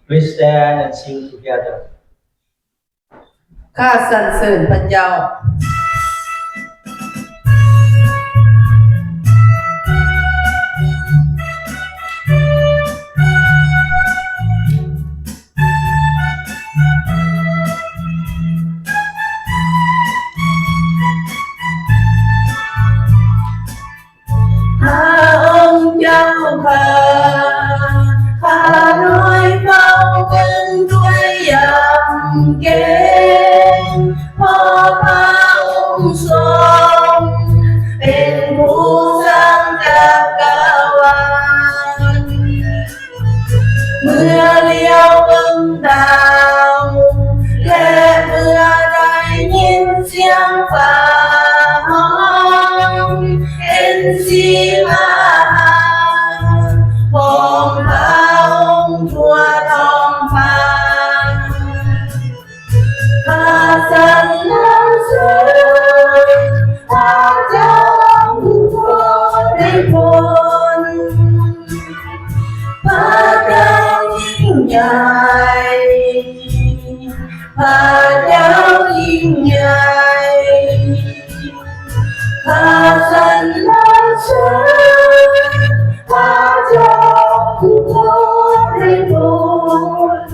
We stand and sing together. ຂ້າສັນເສີນພະເຈົ້າ. ພະອົງເຈົ້າຂ້າ ຂ້ານ້ອຍເຝົ້າເບິ່ງດ້ວຍຢາມເກງ ເພາະພະອົງຊົງເປັນຜູ້ສ້າງຈັກກະວານ. ເມື່ອລຽວເບິ່ງດາວ ແລະ ເມື່ອໄດ້ຍິນສຽງຟ້າຮ້ອງ ເຫັນສີມາຫາຂອງພະອົງທົ່ວທ້ອງຟ້າ. ຂ້າສັນລະເສີນພະເຈົ້າຜູ້ພົ້ນໃຫ້ພົ້ນ, ພະເຈົ້າຍິ່ງໃຫຍ່, ພະເຈົ້າຍິ່ງໃຫຍ່. ຂ້າສັນລະເສີນພະເຈົ້າຜູ້ພົ້ນໃຫ້ພົ້ນ.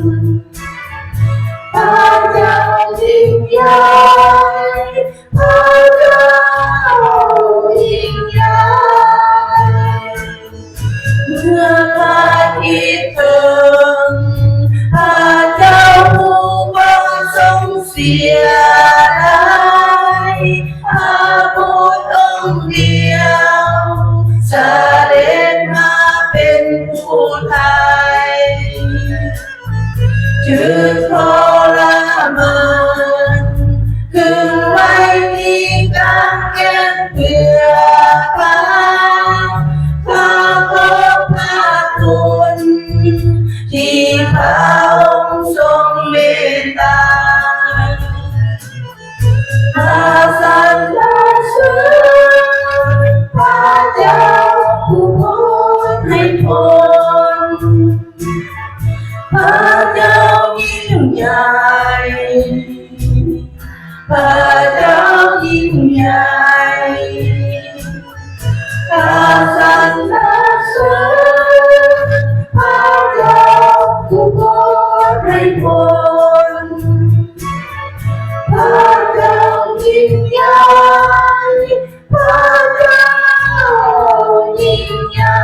ພະເຈົ້າຍິ່ງໃຫຍ່, ພະເຈົ້າຍິ່ງໃຫຍ່. ເມື່ອຂ້າຄິດເຖິງພະເຈົ້າຜູ້ບໍ່ຊົງເສຍດາຍ, ພະບຸດອົງດຽວສະເດັດມາເປັນຜູ້ໄຖ່ ຖືກທໍລະມານ ຂຶງໄວ້ທີ່ກາງແກ້ນເພື່ອຂ້າ, ຂ້າຂອບພະຄຸນທີ່ພະອົງຊົງເມດຕາ. ຂ້າສັນລະເສີນພະເຈົ້າຜູ້ພົ້ນໃຫ້ພົ້ນ. ພະເຈົ້າຍິ່ງໃຫຍ່, ພະເຈົ້າຍິ່ງໃຫຍ່. ຂ້າສັນລະເສີນພະເຈົ້າຜູ້ພົ້ນໃຫ້ພົ້ນ. ພະເຈົ້າຍິ່ງໃຫຍ່, ພະເຈົ້າຍິ່ງໃຫຍ່.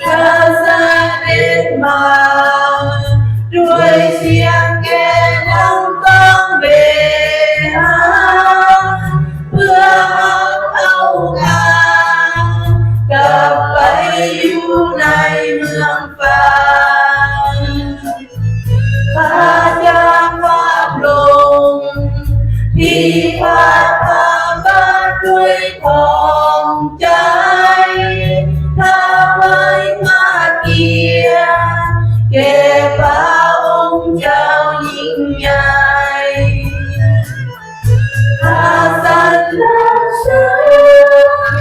ພະເຈົ້າສະເດັດມາດ້ວຍສຽງແກນອງກອງເບຫາ ເພື່ອຮັບເອົາຂ້າກັບໄປຢູ່ໃນເມືອງ ຟ້າ. ຂ້າຈະຮັບລົງທີ່ພະພາບາດດ້ວຍຂອງໃຈ ຖວາຍພະກຽດແກ່ພະອົງເຈົ້າຍິ່ງໃຫຍ່. ຂ້າສັນລະເສີ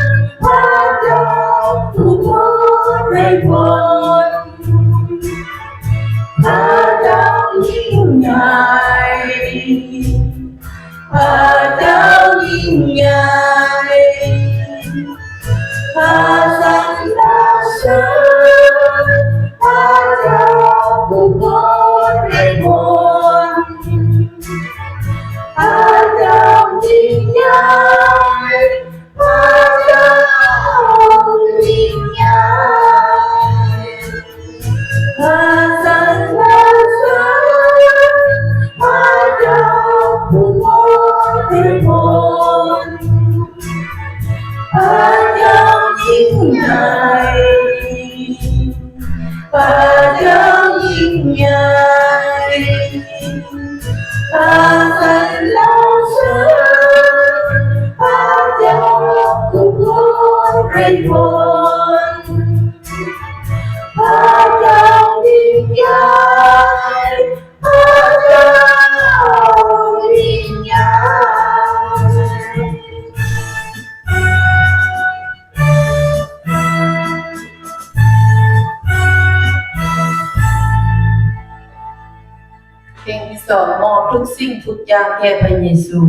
ນພະເຈົ້າຜູ້ພົ້ນໃຫ້ພົ້ນ. ພະເຈົ້າຍິ່ງໃຫຍ່, ພະເຈົ້າຍິ່ງໃຫຍ່. ຂ້າສັນລະເສີນພະເຈົ້າຜູ້ພົ້ນໃຫ້ພົ້ນ. ພະເຈົ້າຍິ່ງໃຫຍ່, ພະເຈົ້າຍິ່ງໃຫຍ່. ຂ້າສັນລະເສີນພະເຈົ້າຜູ້ພົ້ນໃຫ້ພົ້ນ. ພະເຈົ້າຍິ່ງໃຫຍ່, ພະເຈົ້າຍິ່ງໃຫຍ່. ຂ້າສັນລະເສີນພະເຈົ້າຜູ້ພົ້ນໃຫ້ພົ້ນ. ພະເຈົ້າຍິ່ງໃຫຍ່, ພະເຈົ້າຍິ່ງໃຫຍ່. ສອງ ມອບທຸກສິ່ງທຸກຢ່າງແກ່ພະເຢຊູ.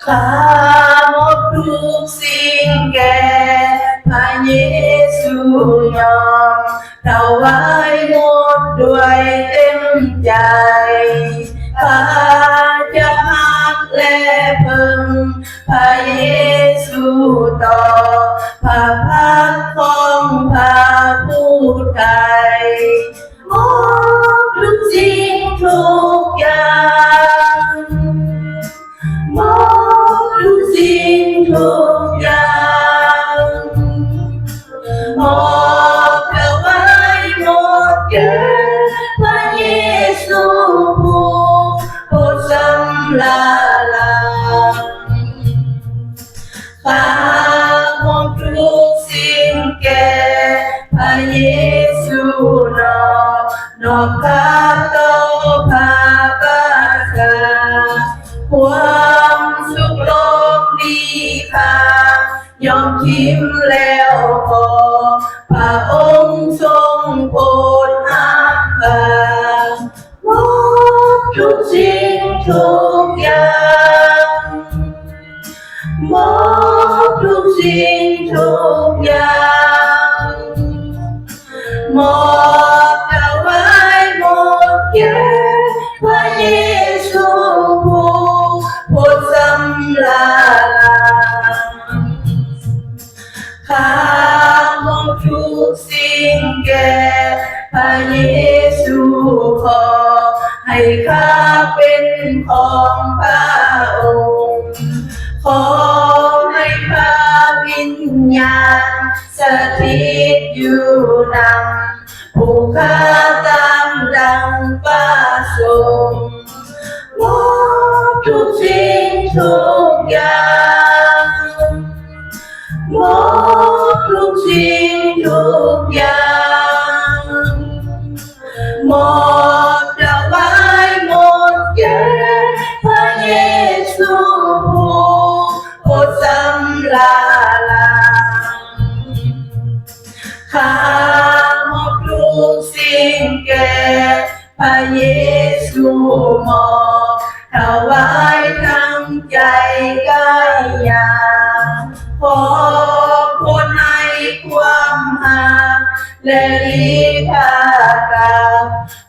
ຂ້າມອບທຸກສິ່ງແກ່ພະເຢຊູ ຍອມຖວາຍໝົດດ້ວຍເຕັມໃຈ. ຂ້າຈະຮັກ ແລະ ເພິ່ງພະເຢຊູ ຕໍ່ພະພັກຂອງພະຜູ້ໄຖ່. ມອບທຸກສິ່ງທຸກຢ່າງ, ມອບທຸກສິ່ງທຸກຢ່າງ, ມອບຖວາຍໝົດແກ່ພະເຢຊູ ຜູ້ພົດຊຳລະລ້າງ. ຂ້າມອບທຸກສິ່ງແກ່ພະເຢຊູ ນອບນ້ອມຂ້າຕໍ່ພະບາດຂ້າ. ຄວາມສຸກໂລກນີ້ຂ້າຍອມຖິ້ມແລ້ວ ຂໍພະອົງຊົງໂປດຮັບຂ້າ. ມອບທຸກສິ່ງທຸກຢ່າງ, ມອບທຸກສິ່ງທຸກຢ່າງ, ມອບຖວາຍໝົດແກ່ພະເຢຊູ ຜູ້ພົດຊຳລະລ້າງ. ຂ້າມອບທຸກສິ່ງແກ່ພະເຢຊູ ຂໍໃຫ້ຂ້າເປັນຂອງພະອົງ, ຂໍໃຫ້ພະວິນຍານສະຖິດຢູ່ນຳ ຜູ້ຂ້າຕາມດັ່ງປະສົງ. ມອບທຸກສິ່ງທຸກຢ່າງ, ມອບທຸກສິ່ງທຸກຢ່າງ, ມອບຖວາຍໝົດແກ່ພະເຢຊູ ຜູ້ພົດຊຳລະລ້າງ. ຂ້າມອບທຸກສິ່ງແກ່ພະເຢຊູ ມອບຖວາຍທັງໃຈກາຍຍາ. ຂໍໂປດໃຫ້ຄວາມຮັກ ແລະ ລິພາກັບ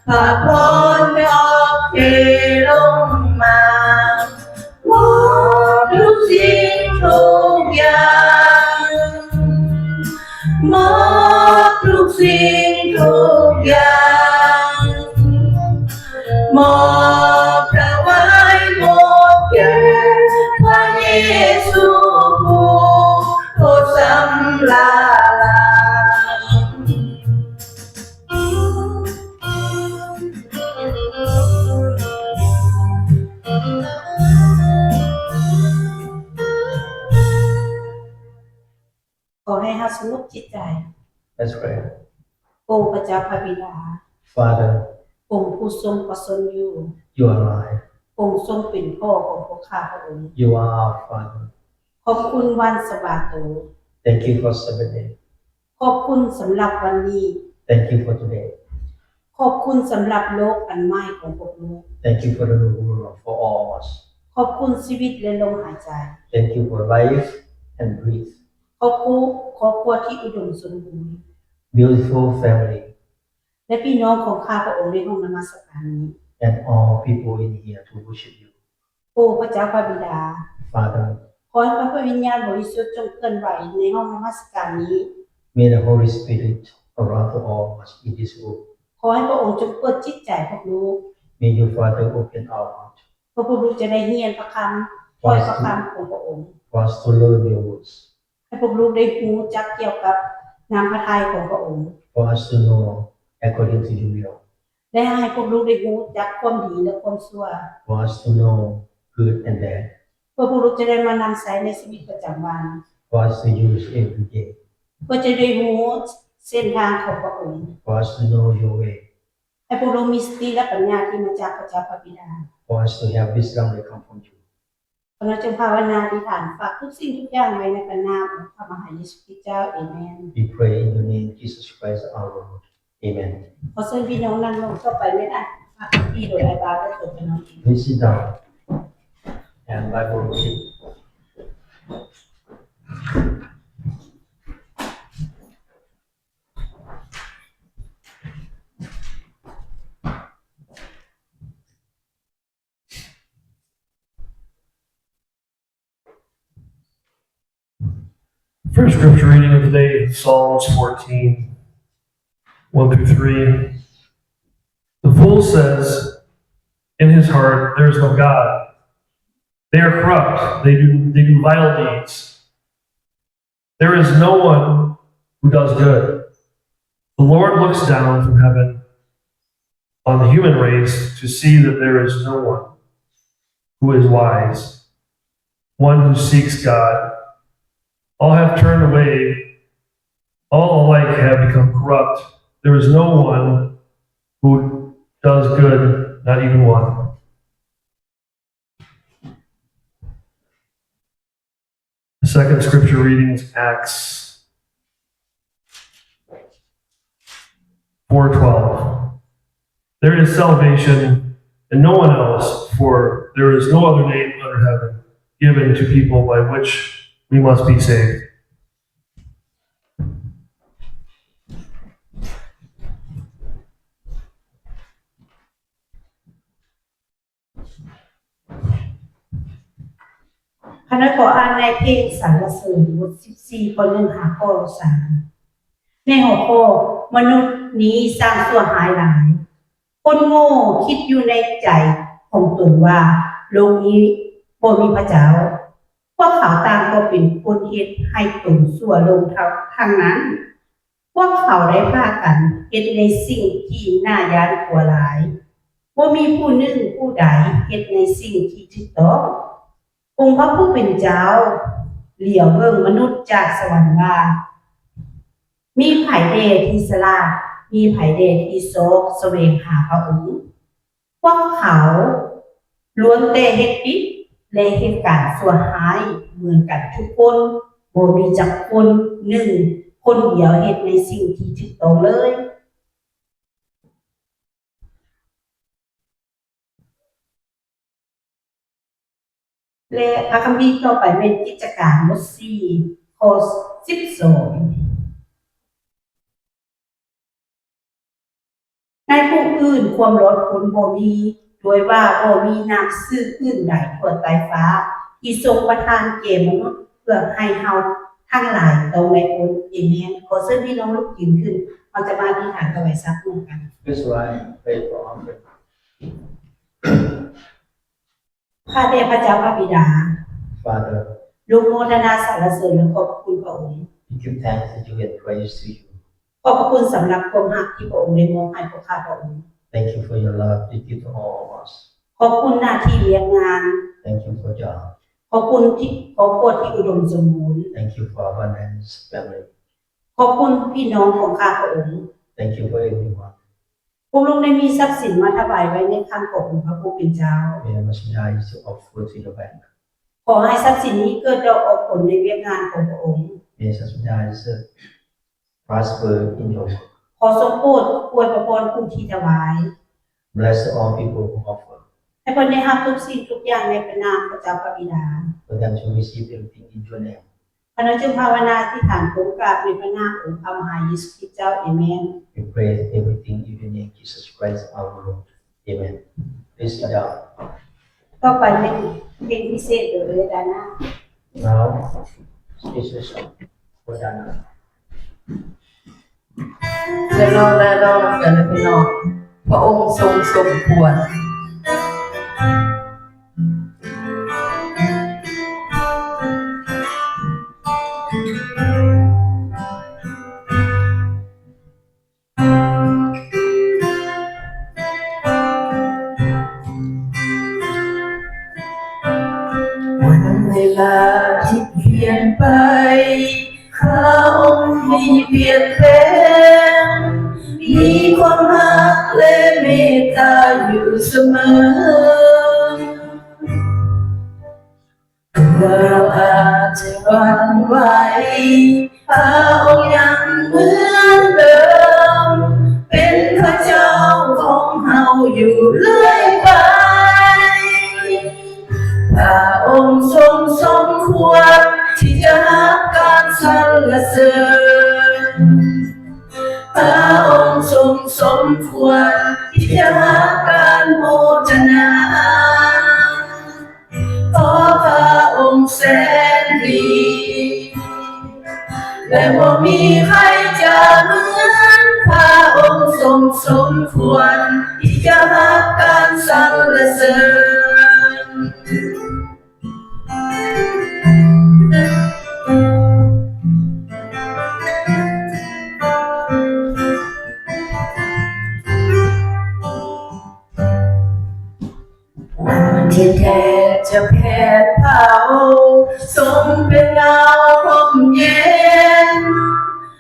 ພະພອນອອກເທລົງມາ. ມອບທຸກສິ່ງທຸກຢ່າງ, ມອບທຸກສິ່ງທຸກຢ່າງ, ມອບຖວາຍໝົດແກ່ພະເຢຊູ ຜູ້ພົດຊຳລະລ້າງ. ຂໍໃຫ້ເຮົາສະຫງົບຈິດໃຈ. Let's pray. ໂອພະເຈົ້າພະບິດາ, Father, ອົງຜູ້ຊົງພະຊົນຢູ່, you are alive. ອົງຊົງເປັນພໍ່ຂອງພວກຂ້າພະອົງ. You are our Father. ຂອບຄຸນວັນສະບາໂຕ. Thank you for Sabbath day. ຂອບຄຸນສຳລັບວັນນີ້. Thank you for today. ຂອບຄຸນສຳລັບໂລກອັນໃໝ່ຂອງພວກລູກ. Thank you for the new world for all of us. ຂອບຄຸນຊີວິດ ແລະ ລົມຫາຍໃຈ. Thank you for life and breath. ຂອບຄຸນຄອບຄົວທີ່ອຸດົມສົມບູນ. Beautiful family. ແລະ ພີ່ນ້ອງຂອງຂ້າພະອົງໃນຫ້ອງນະມັດສະການນີ້. And all people in here to worship you. ໂອພະເຈົ້າພະບິດາ, Father, ຂໍໃຫ້ພະວິນຍານບໍລິສຸດຈົ່ງເຄື່ອນໄຫວໃນຫ້ອງນະມັດສະການນີ້. May the Holy Spirit around to all of us in this room. ຂໍໃຫ້ພະອົງຈົ່ງເປີດຈິດໃຈພວກລູກ. May you, Father, open our heart. ເພື່ອພວກລູກຈະໄດ້ຮຽນພະຄຳ, ຖ້ອຍພະຄຳຂອງພະອົງ. For us to learn your words. ໃຫ້ພວກລູກໄດ້ຮູ້ຈັກກ່ຽວກັບນ້ຳພະໄທຂອງພະອົງ. For us to know according to your will. ແລະ ໃຫ້ພວກລູກໄດ້ຮູ້ຈັກຄວາມດີ ແລະ ຄວາມຊົ່ວ. For us to know good and bad. ເ ພື່ອພວກລູກຈະໄດ້ມານຳໃຊ້ໃນຊີວິດປະຈຳວັນ For us to use every day. ເພື່ອຈະໄດ້ຮູ້ເສັ້ນທາງຂອງພະອົງ For us to know your way. ໃຫ້ພວກລູກມີສະຕິ ແລະ ປັນຍາທີ່ມາຈາກພະເຈົ້າພະບິດາ For us to have wisdom that come from you. ຂ້ານ້ອຍຈຶ່ງພາວະນາອະທິຖານ ຝາກທຸກສິ່ງທຸກຢ່າງໄວ້ໃນພະນາມຂອງພະມະຫາເຢຊູຄຣິສເຈົ້າ. ເອເມນ. We pray in your name, Jesus Christ our Lord. Amen. ຂໍເຊີນພີ່ນ້ອງນັ່ງລົງ. ຕໍ່ໄປແມ່ນອ່ານພະຄຳພີໂດຍອ້າຍບ່າວ ແລະ ຕົວຂ້ານ້ອຍເອງ. Please sit down and Bible read. First scripture reading of the day is Psalms fourteen, one through three. The fool says in his heart, "There is no God." They are corrupt. They do, they do vile deeds. There is no one who does good. The Lord looks down from heaven on the human race to see that there is no one who is wise, one who seeks God. All have turned away. All alike have become corrupt. There is no one who does good, not even one. The second scripture reading is Acts four twelve. "There is salvation in no one else, for there is no other name under heaven given to people by which we must be saved." ຂ້ານ້ອຍຂໍອ່ານໃນເພງສັນລະເສີນ ບົດສິບສີ່ ຂໍ້ໜຶ່ງຫາຂໍ້ສາມ ໃນຫົວຂໍ້ ມະນຸດນີ້ຊ່າງຊົ່ວຮ້າຍຫຼາຍ. ຄົນໂງ່ຄິດຢູ່ໃນໃຈຂອງຕົນວ່າ ໂລກນີ້ບໍ່ມີພະເຈົ້າ. ພວກເຂົາຕ່າງກໍເປັນຄົນເຮັດໃຫ້ຕົນຊົ່ວລົງທັງ ທັງນັ້ນ. ພວກເຂົາໄດ້ພາກັນເຮັດໃນສິ່ງທີ່ໜ້າຢ້ານກົວຫຼາຍ. ບໍ່ມີຜູ້ໜຶ່ງຜູ້ໃດເຮັດໃນສິ່ງທີ່ຖືກຕ້ອງ. ອົງພະຜູ້ເປັນເຈົ້າຫຼຽວເບິ່ງມະນຸດຈາກສະຫວັນວ່າ ມີໃຜແດ່ທີ່ສະຫຼາດ? ມີໃຜແດ່ທີ່ຊອກສະແຫວງຫາພະອົງ? ພວກເຂົາລ້ວນແຕ່ເຮັດຜິດ ແລະ ເຮັດການຊົ່ວຮ້າຍເໝືອນກັນທຸກຄົນ, ບໍ່ມີຈັກຄົນໜຶ່ງຄົນດຽວເຮັດໃນສິ່ງທີ່ຖືກຕ້ອງເລີຍ. ແລະ ພະຄຳພີຕໍ່ໄປແມ່ນກິດຈະການ ບົດສີ່ ຂໍ້ສິບສອງ. ໃນຜູ້ອື່ນຄວາມລອດພົ້ນບໍ່ມີ, ດ້ວຍວ່າບໍ່ມີນາມຊື່ອື່ນໃດທົ່ວໃຕ້ຟ້າ ທີ່ຊົງປະທານແກ່ມະນຸດ ເພື່ອໃຫ້ເຮົາທັງຫຼາຍຕ້ອງໄດ້ພົ້ນ. ເອເມນ. ຂໍເຊີນພີ່ນ້ອງລຸກຢືນຂຶ້ນ, ເຮົາຈະມາອະທິຖານຖວາຍສັດຮ່ວມກັນ. Please rise and pray for offering. ຂ້າແດ່ພະເຈົ້າພະບິດາ, Father, ລູກໂມທະນາສັນລະເສີນ ແລະ ຂອບພະຄຸນພະອົງ. We give thanks to you and praise to you. ຂອບພະຄຸນສຳລັບຄວາມຮັກທີ່ພະອົງໄດ້ມອບໃຫ້ພວກຂ້າພະອົງ. Thank you for your love you give to all of us. ຂອບຄຸນໜ້າທີ່ວຽກງານ. Thank you for job. ຂອບຄຸນທີ່ຄອບຄົວທີ່ອຸດົມສົມບູນ. Thank you for abundance family. ຂອບຄຸນພີ່ນ້ອງຂອງຂ້າພະອົງ. Thank you for everyone. ພວກລູກໄດ້ມີຊັບສິນມາຖວາຍໄວ້ໃນຄັງຂອງອົງພະຜູ້ເປັນເຈົ້າ. May I subsidize to offer to your bank. ຂໍໃຫ້ຊັບສິນນີ້ເກີດດອກອອກຜົນໃນວຽກງານຂອງພະອົງ. May I subsidize prosper in your work. ຂໍຊົງໂປດອວຍພະພອນຜູ້ທີ່ຖວາຍ. Bless all people who offer. ໃຫ້ເພິ່ນໄດ້ຮັບທຸກສິ່ງທຸກຢ່າງໃນພະນາມພະເຈົ້າພະບິດາ. For them to receive everything in your name. ຂ້ານ້ອຍຈຶ່ງພາວະນາອະທິຖານກົ້ມກາບໃນພະນາມອົງພະມະຫາເຢຊູຄຣິສເຈົ້າ. ເອເມນ. We pray everything in your name, Jesus Christ our Lord. Amen. Please sit down. ຕໍ່ໄປແມ່ນເພງພິເສດໂດຍເອື້ອຍດານາ. Now, special for Dana. ເພື່ອນອນແລະນອນນຳກັນເດີພີ່ນ້ອງ. ພະອົງຊົງສົມຄວນ. ວັນເວລາທີ່ປ່ຽນໄປ ພະອົງມີປ່ຽນແປງ ມີຄວາມຮັກ ແລະ ເມດຕາຢູ່ສະເໝີ. ເມື່ອເຮົາອາດຈະຫວັ່ນໄຫວ ພະອົງຍັງເໝືອນເດີມ ເປັນພະເຈົ້າຂອງເຮົາຢູ່ເລື້ອຍໄປ. ພະອົງຊົງສົມຄວນທີ່ຈະຮັບການສັນລະເສີນ. ພະອົງຊົງສົມຄວນທີ່ຈະຮັບການໂມທະນາ. ເພາະພະອົງແສນດີ ແລະ ບໍ່ມີໃຜຈະເໝືອນ. ພະອົງຊົງສົມຄວນທີ່ຈະຮັບການສັນລະເສີນ. ທີ່ແດດຈະເຜັດເຜົາ ຊົງເປັນເງົາຮົ່ມເຢັນ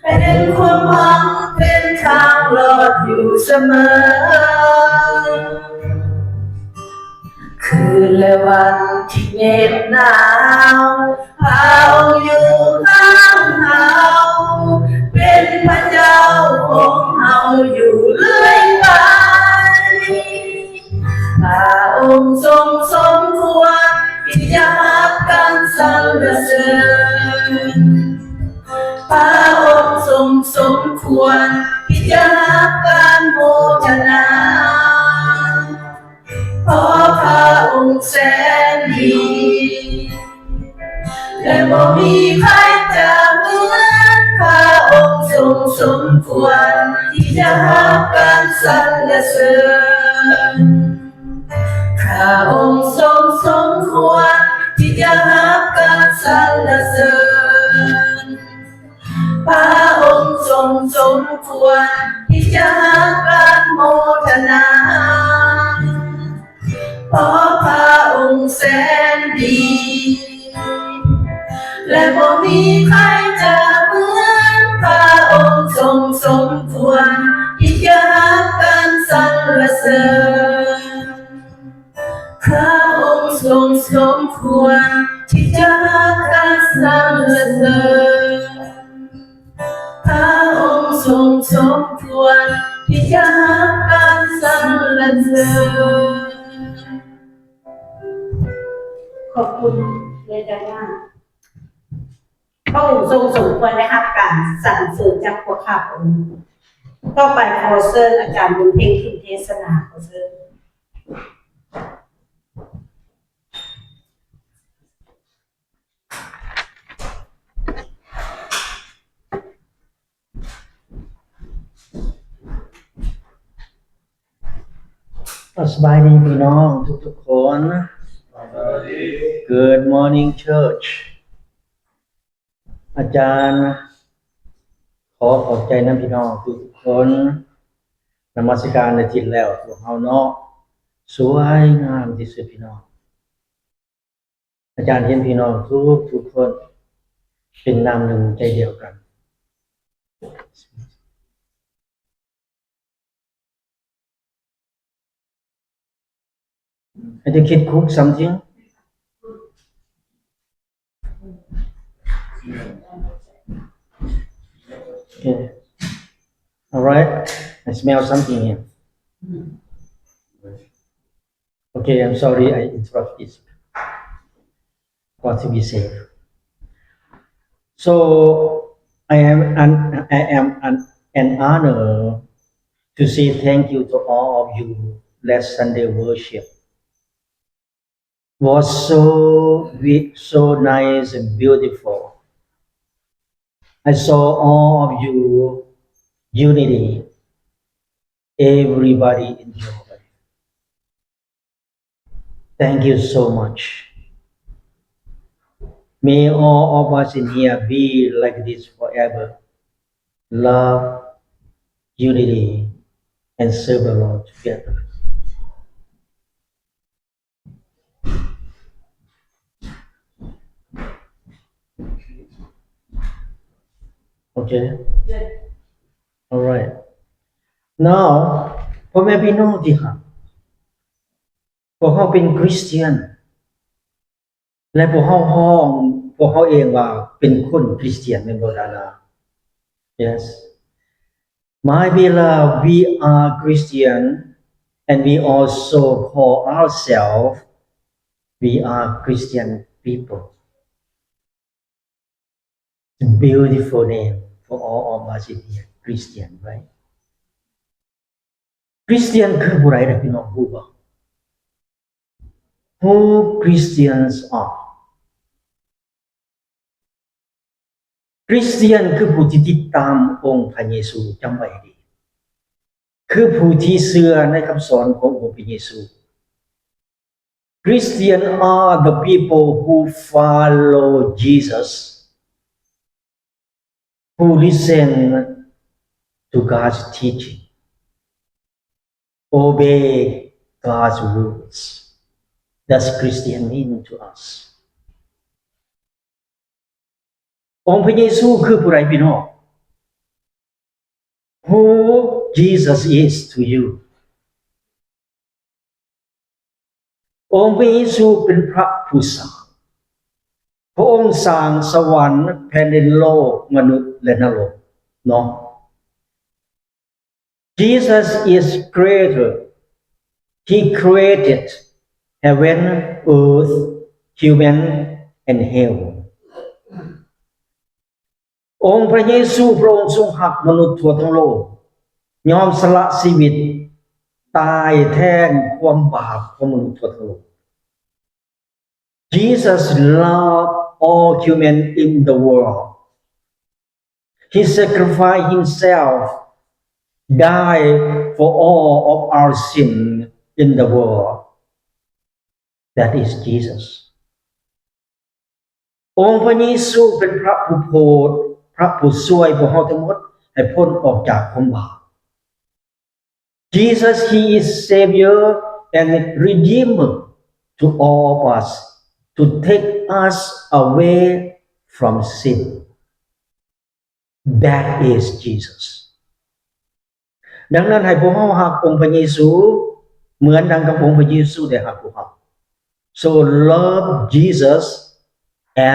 ເປັນຄວາມຫວັງ ເປັນທາງລອດຢູ່ສະເໝີ. ຄືນ ແລະ ວັນທີ່ເຫນັບໜາວ ພະອົງຢູ່ຂ້າງເຮົາ ເປັນພະເຈົ້າຂອງເຮົາຢູ່ເລື້ອຍໄປ. ພະອົງຊົງສົມຄວນທີ່ຈະຮັບການສັນລະເສີນ. ພະອົງຊົງສົມຄວນທີ່ຈະຮັບການໂມທະນາ. ເພາະພະອົງແສນດີ ແລະ ບໍ່ມີໃຜຈະເໝືອນ. ພະອົງຊົງສົມຄວນທີ່ຈະຮັບການສັນລະເສີນ. ພະອົງຊົງສົມຄວນທີ່ຈະຮັບການສັນລະເສີນ. ພະອົງຊົງສົມຄວນທີ່ຈະຮັບການໂມທະນາ. ເພາະພະອົງແສນດີ ແລະ ບໍ່ມີໃຜຈະເໝືອນ. ພະອົງຊົງສົມຄວນທີ່ຈະຮັບການສັນລະເສີນ. ພະອົງຊົງສົມຄວນທີ່ຈະຮັບການສັນລະເສີນ. ພະອົງຊົງສົມຄວນທີ່ຈະຮັບການສັນລະເສີນ. ຂອບຄຸນເອດານາ. ພະອົງຊົງສົມຄວນໄດ້ຮັບການສັນເສີນຈາກພວກຂ້າພະອົງ. ຕໍ່ໄປຂໍເຊີນອາຈານບຸນເພັງຂຶ້ນເທດສະໜາ. ຂໍເຊີນ. ສະບາຍດີພີ່ນ້ອງທຸກໆຄົນ. Good morning, church. ອາຈານຂໍຂອບໃຈນຳພີ່ນ້ອງທຸກໆຄົນ. ນະມັດສະການອາທິດແລ້ວ ພວກເຮົາເນາະ ສວຍງາມທີ່ສຸດພີ່ນ້ອງ. ອາຈານເຫັນພີ່ນ້ອງທຸກໆຄົນເປັນນ້ຳໜຶ່ງໃຈດຽວກັນ. I think it cook something. Okay. All right. I smell something here. Okay, I'm sorry I interrupt this. What to be said. So, I am an, I am an, an honor to say thank you to all of you last Sunday worship. Was so wi-, so nice and beautiful. I saw all of you unity. Everybody enjoy. Thank you so much. May all of us in here be like this forever. Love, unity, and serve the Lord together. Okay. All right. Now, ພໍ່ແມ່ພີ່ນ້ອງທີ່ຮັກ, ພວກເຮົາເປັນຄຣິສຕຽນ ແລະ ພວກເຮົາຮ້ອງພວກເຮົາເອງວ່າເປັນຄົນຄຣິສຕຽນ ແມ່ນບໍ່ດາລາ? Yes. My beloved, we are Christian, and we also call ourselves, we are Christian people. It's a beautiful name for all of us in here, Christian, right? ຄຣິສຕຽນຄືຜູ້ໃດນະ ພີ່ນ້ອງຮູ້ບໍ່? Who Christians are? ຄຣິສຕຽນຄືຜູ້ທີ່ຕິດຕາມອົງພະເຢຊູ, ຈຳໄວ້ໃຫ້ດີ, ຄືຜູ້ທີ່ເຊື່ອໃນຄຳສອນຂອງອົງພະເຢຊູ. Christian are the people who follow Jesus, who listen to God's teaching, obey God's rules. That's Christian mean to us. ອົງພະເຢຊູຄືຜູ້ໃດ ພີ່ນ້ອງ? Who Jesus is to you? ອົງພະເຢຊູເປັນພະຜູ້ສ້າງ. ພະອົງສ້າງສະຫວັນ, ແຜ່ນດິນໂລກ, ມະນຸດ ແລະ ນະລົກເນາະ. Jesus is creator. He created heaven, earth, human, and hell. ອົງພະເຢຊູພະອົງຊົງຮັກມະນຸດທົ່ວທັງໂລກ, ຍອມສະຫຼະຊີວິດຕາຍແທນຄວາມບາບຂອງມະນຸດທົ່ວທັງໂລກ. Jesus loved all human in the world. He sacrificed himself, died for all of our sin in the world. That is Jesus. ອົງພະເຢຊູເປັນພະຜູ້ໂຜດ, ພະຜູ້ຊ່ວຍພວກເຮົາທັງໝົດໃຫ້ພົ້ນອອກຈາກຄວາມບາບ. Jesus, he is Savior and Redeemer to all of us, to take us away from sin. That is Jesus. ດັ່ງນັ້ນ ໃຫ້ພວກເຮົາຮັກອົງພະເຢຊູ ເໝືອນດັ່ງກັບອົງພະເຢຊູໄດ້ຮັກພວກເຮົາ. So love Jesus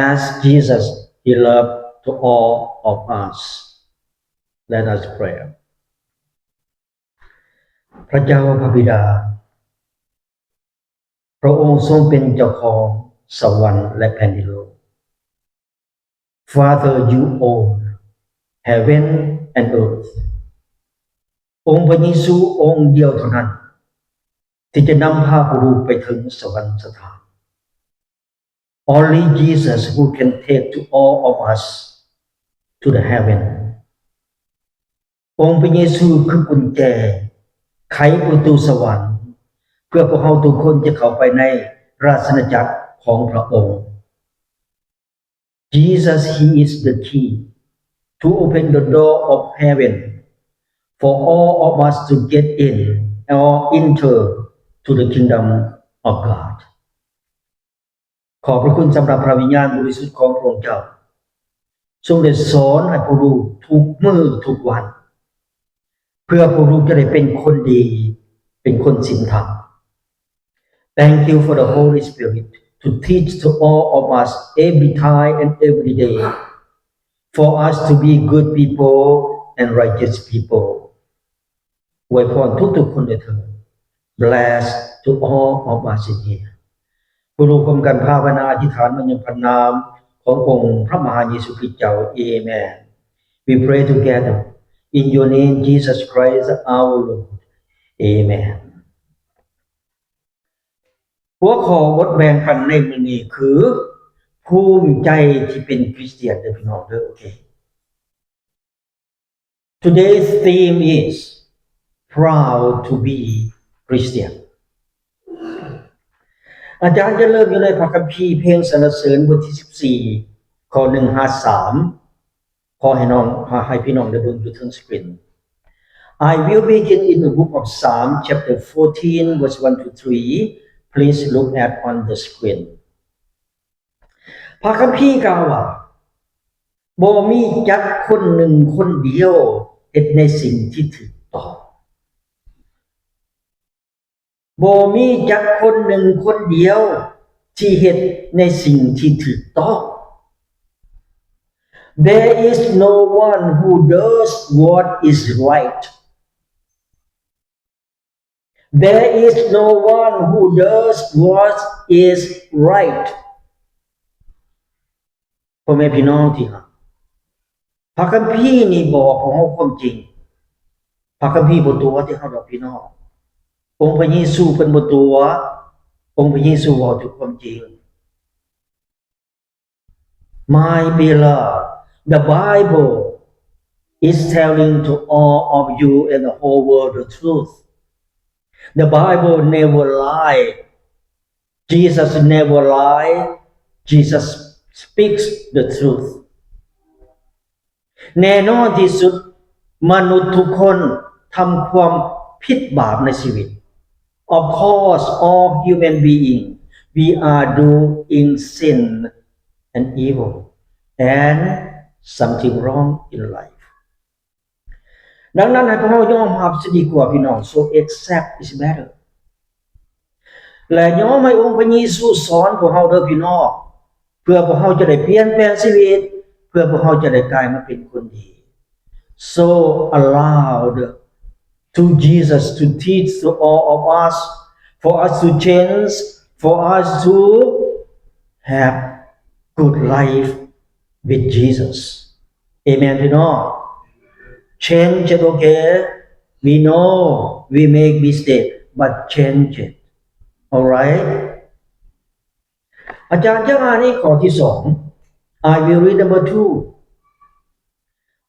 as Jesus, he loved to all of us. Let us pray. ພະເຈົ້າພະບິດາ, ພະອົງຊົງເປັນເຈົ້າຂອງສະຫວັນ ແລະ ແຜ່ນດິນໂລກ. Father, you own heaven and earth. ອົງພະເຢຊູອົງດຽວເທົ່ານັ້ນ ທີ່ຈະນຳພາພວກເຮົາໄປເຖິງສະຫວັນສະຖານ. Only Jesus who can take to all of us to the heaven. ອົງພະເຢຊູຄືກຸນແຈໄຂປະຕູສະຫວັນ ເພື່ອພວກເຮົາທຸກຄົນຈະເຂົ້າໄປໃນລາຊະອານາຈັກຂອງພະອົງ. Jesus, he is the key to open the door of heaven for all of us to get in or enter to the kingdom of God. ຂອບພະຄຸນສຳລັບພະວິນຍານບໍລິສຸດຂອງພະອົງເຈົ້າ ຊົງໄດ້ສອນໃຫ້ພວກລູກທຸກມື້ທຸກວັນ ເພື່ອພວກລູກຈະໄດ້ເປັນຄົນດີ ເປັນຄົນສິນທຳ. Thank you for the Holy Spirit to teach to all of us every time and every day for us to be good people and righteous people. ອວຍພອນທຸກໆຄົນດ້ວຍເທີ້ນ. Bless to all of us in here. ຜູ້ຮູ້ຮ່ວມກັນພາວະນາອະທິຖານມາຍັງພະນາມຂອງອົງພະມະຫາເຢຊູຄຣິສເຈົ້າ. Amen. We pray together in your name, Jesus Christ, our Lord. Amen. ຫົວຂໍ້ບົດແບ່ງປັນໃນມື້ນີ້ຄື ພູມໃຈທີ່ເປັນຄຣິສຕຽນເດີພີ່ນ້ອງເດີ. ໂອເຄ. Today's theme is proud to be Christian. ອາຈານຈະເລີ່ມຢູ່ໃນພະຄຳພີເພງສັນລະເສີນ ບົດທີສິບສີ່ ຂໍ້ໜຶ່ງຫາສາມ. ຂໍໃຫ້ນ້ອງ ໃຫ້ພີ່ນ້ອງໄດ້ເບິ່ງຢູ່ເທິງສະກຣີນ. I will begin in the book of Psalm, chapter fourteen, verse one to three. Please look at on the screen. ພະຄຳພີກ່າວວ່າ, ບໍ່ມີຈັກຄົນໜຶ່ງຄົນດຽວເຮັດໃນສິ່ງທີ່ຖືກຕ້ອງ. ບໍ່ມີຈັກຄົນໜຶ່ງຄົນດຽວທີ່ເຮັດໃນສິ່ງທີ່ຖືກຕ້ອງ. There is no one who does what is right. There is no one who does what is right. ພໍ່ແມ່ພີ່ນ້ອງທີ່ຮັກ, ພະຄຳພີນີ້ບອກພວກເຮົາຄວາມຈິງ. ພະຄຳພີບໍ່ຕົວະແຕ່ເຮົາດອກພີ່ນ້ອງ. ອົງພະເຢຊູເພິ່ນບໍ່ຕົວະ, ອົງພະເຢຊູເວົ້າແຕ່ຄວາມຈິງ. My beloved, the Bible is telling to all of you and the whole world the truth. The Bible never lie. Jesus never lie. Jesus speaks the truth. ແນ່ນອນທີ່ສຸດ, ມະນຸດທຸກຄົນທຳຄວາມຜິດບາບໃນຊີວິດ. Of course, all human being, we are doing sin and evil and something wrong in life. ດັ່ງນັ້ນ, ໃຫ້ພວກເຮົາຍອມຮັບຊະດີກວ່າ, ພີ່ນ້ອງ. So accept is better. ແລະ ຍອມໃຫ້ອົງພະເຢຊູສອນພວກເຮົາເດີ, ພີ່ນ້ອງ, ເພື່ອພວກເຮົາຈະໄດ້ປ່ຽນແປງຊີວິດ, ເພື່ອພວກເຮົາຈະໄດ້ກາຍມາເປັນຄົນດີ. So allow the, to Jesus to teach to all of us, for us to change, for us to have good life with Jesus. Amen, ພີ່ນ້ອງ. Change it, okay? We know we make mistake, but change it. Alright? ອາຈານຈະອ່ານອີກຂໍ້ທີສອງ. I will read number two.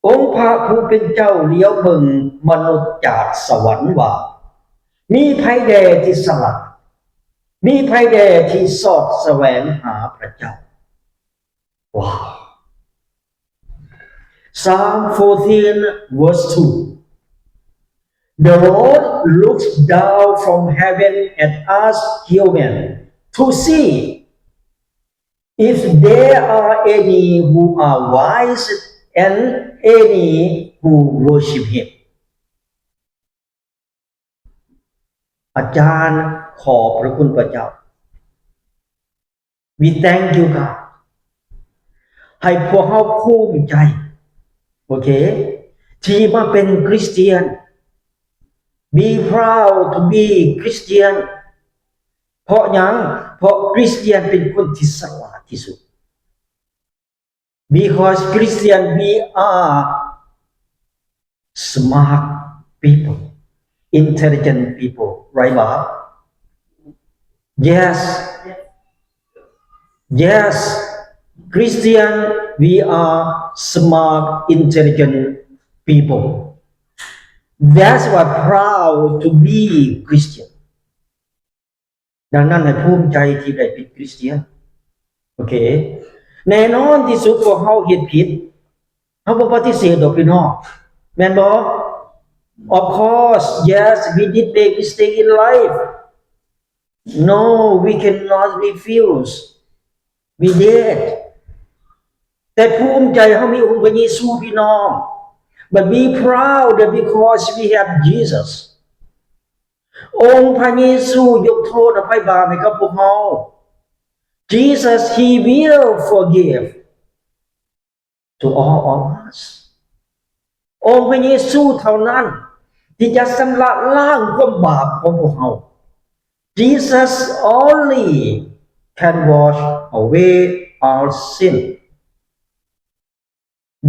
ອົງພະຜູ້ເປັນເຈົ້າຫຼຽວເບິ່ງມະນຸດຈາກສະຫວັນວ່າ, ມີໃຜແດ່ທີ່ສະຫຼາດ? ມີໃຜແດ່ທີ່ຊອກສະແຫວງຫາພະເຈົ້າ? Wow. Psalm fourteen, verse two. The Lord looks down from heaven at us human to see if there are any who are wise and any who worship him. ອາຈານ ຂອບພະຄຸນພະເຈົ້າ. We thank you, God. ໃຫ້ພວກເຮົາພູມໃຈ, ໂອເຄ, ທີ່ມາເປັນຄຣິສຕຽນ. Be proud to be Christian. ເພາະຫຍັງ? ເພາະຄຣິສຕຽນເປັນຄົນທີ່ສະຫຼາດທີ່ສຸດ. Because Christian, we are smart people, intelligent people, right, Bob? Yes. Yes. Christian, we are smart, intelligent people. That's why proud to be Christian. ດັ່ງນັ້ນໃຫ້ພູມໃຈທີ່ໄດ້ເປັນຄຣິສຕຽນ. ໂອເຄ. ແນ່ນອນທີ່ສຸດພວກເຮົາເຮັດຜິດ. ເຮົາບໍ່ປະຕິເສດດອກພີ່ນ້ອງ. ແມ່ນບໍ່? Of course, yes, we did make mistake in life. No, we cannot refuse. We did. ແຕ່ພູມໃຈເຮົາມີອົງພະເຢຊູພີ່ນ້ອງ. But be proud that because we have Jesus. ອົງພະເຢຊູຍົກໂທດອະໄພບາບໃຫ້ກັບພວກເຮົາ. Jesus, he will forgive to all of us. ອົງພະເຢຊູເທົ່ານັ້ນທີ່ຈະຊຳລະລ້າງຄວາມບາບຂອງພວກເຮົາ. Jesus only can wash away our sin.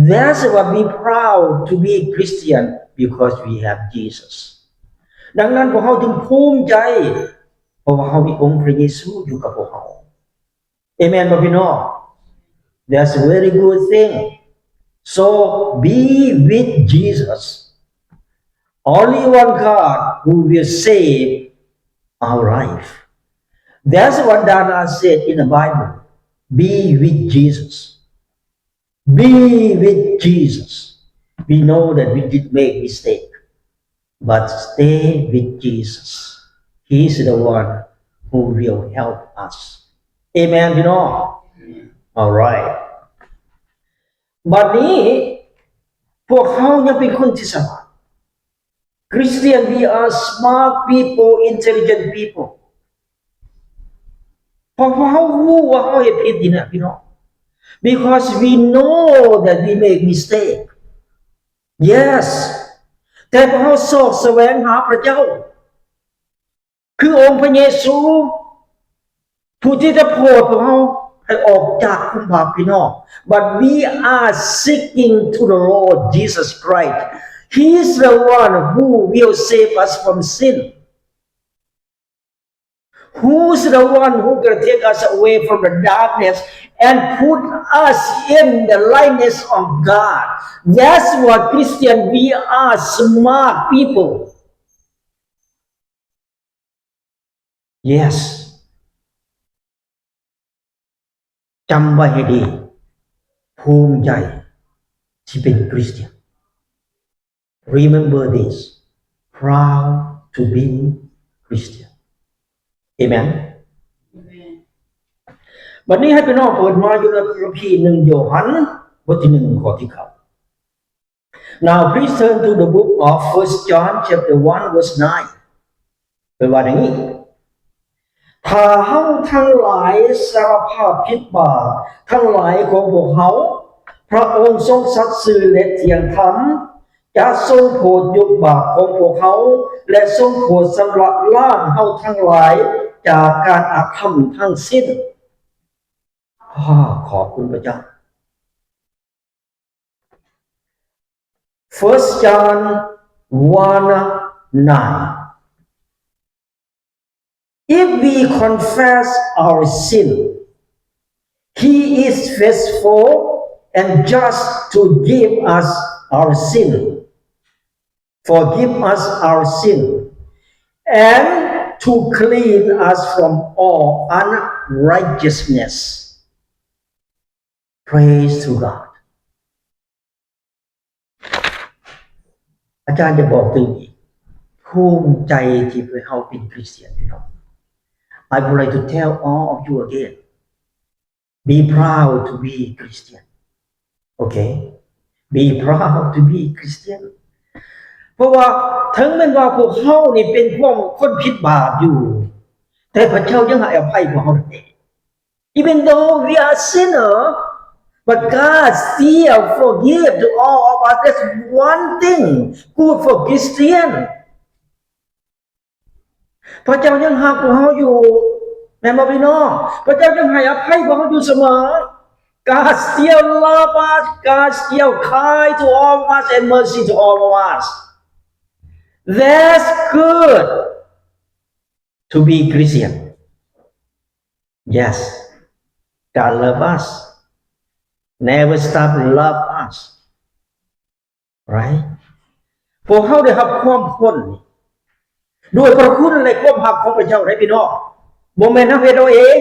That's why we proud to be Christian, because we have Jesus. ດັ່ງນັ້ນພວກເຮົາຈຶ່ງພູມໃຈ ເພາະວ່າເຮົາມີອົງພະເຢຊູຢູ່ກັບພວກເຮົາ. ເອເມນບໍ່ພີ່ນ້ອງ? That's a very good thing. So be with Jesus. Only one God who will save our life. That's what Dana said in the Bible. Be with Jesus. Be with Jesus. We know that we did make mistake, but stay with Jesus. He is the one who will help us. Amen, ພີ່ນ້ອງ. All right. ບັດນີ້ພວກເຮົາຍັງເປັນຄົນທີ່ສະຫຼາດ. Christian, we are smart people, intelligent people. ເພາະວ່າເຮົາຮູ້ວ່າເຮົາເຮັດຜິດນີ້ນະ ພີ່ນ້ອງ. Because we know that we make mistake. Yes. ແຕ່ພວກເຮົາຊອກສະແຫວງຫາພະເຈົ້າ ຄືອົງພະເຢຊູ ຜູ້ທີ່ຈະໂຜດພວກເຮົາໃຫ້ອອກຈາກຄວາມບາບ, ພີ່ນ້ອງ. But we are seeking to the Lord Jesus Christ. He is the one who will save us from sin. Who is the one who can take us away from the darkness and put us in the lightness of God? That's what Christian, we are smart people. Yes. ຈຳໄວ້ໃຫ້ດີ, ພູມໃຈທີ່ເປັນຄຣິສຕຽນ. Remember this, proud to be Christian. Amen. ບັດນີ້ໃຫ້ພີ່ນ້ອງເປີດມາຢູ່ໃນພະຄຳພີໜຶ່ງໂຢຮັນ ບົດທີໜຶ່ງ ຂໍ້ທີເກົ້າ. Now please turn to the book of First John chapter one verse nine. ເພິ່ນວ່າຢ່າງນີ້, ຖ້າເຮົາທັງຫຼາຍສາລະພາບຜິດບາບທັງຫຼາຍຂອງພວກເຮົາ, ພະອົງຊົງສັດຊື່ ແລະ ທ່ຽງທຳ, ຈະຊົງໂຜດຍົກບາບຂອງພວກເຮົາ ແລະ ຊົງໂຜດຊຳລະລ້າງເຮົາທັງຫຼາຍຈາກການອະທຳທັງສິ້ນ. ອາ, ຂອບຄຸນພະເຈົ້າ. First John one nine. If we confess our sin, he is faithful and just to give us our sin, forgive us our sin, and to clean us from all unrighteousness. Praise to God. ອາຈານຈະບອກຕື່ມອີກ, ພູມໃຈທີ່ເຮົາເປັນຄຣິສຕຽນ, ພີ່ນ້ອງ. I would like to tell all of you again, be proud to be Christian. Okay? Be proud to be Christian. ເພາະວ່າເຖິງແມ່ນວ່າພວກເຮົານີ້ເປັນພວກຄົນຜິດບາບຢູ່, ແຕ່ພະເຈົ້າຍັງໃຫ້ອະໄພພວກເຮົາໄດ້. Even though we are sinner, but God still forgive to all of us. That's one thing good for Christian. ພະເຈົ້າຍັງຮັກພວກເຮົາຢູ່, ແມ່ນບໍ່ພີ່ນ້ອງ? ພະເຈົ້າຍັງໃຫ້ອະໄພພວກເຮົາຢູ່ສະເໝີ. God still love us. God still kind to all of us and mercy to all of us. That's good to be Christian. Yes, God love us. Never stop love us. Right? ພວກເຮົາໄດ້ຮັບຄວາມພົ້ນດ້ວຍພະຄຸນ ແລະ ຄວາມຮັກຂອງພະເຈົ້າເດ້ ພີ່ນ້ອງ. ບໍ່ແມ່ນເຮົາເຮັດເອົາເອງ.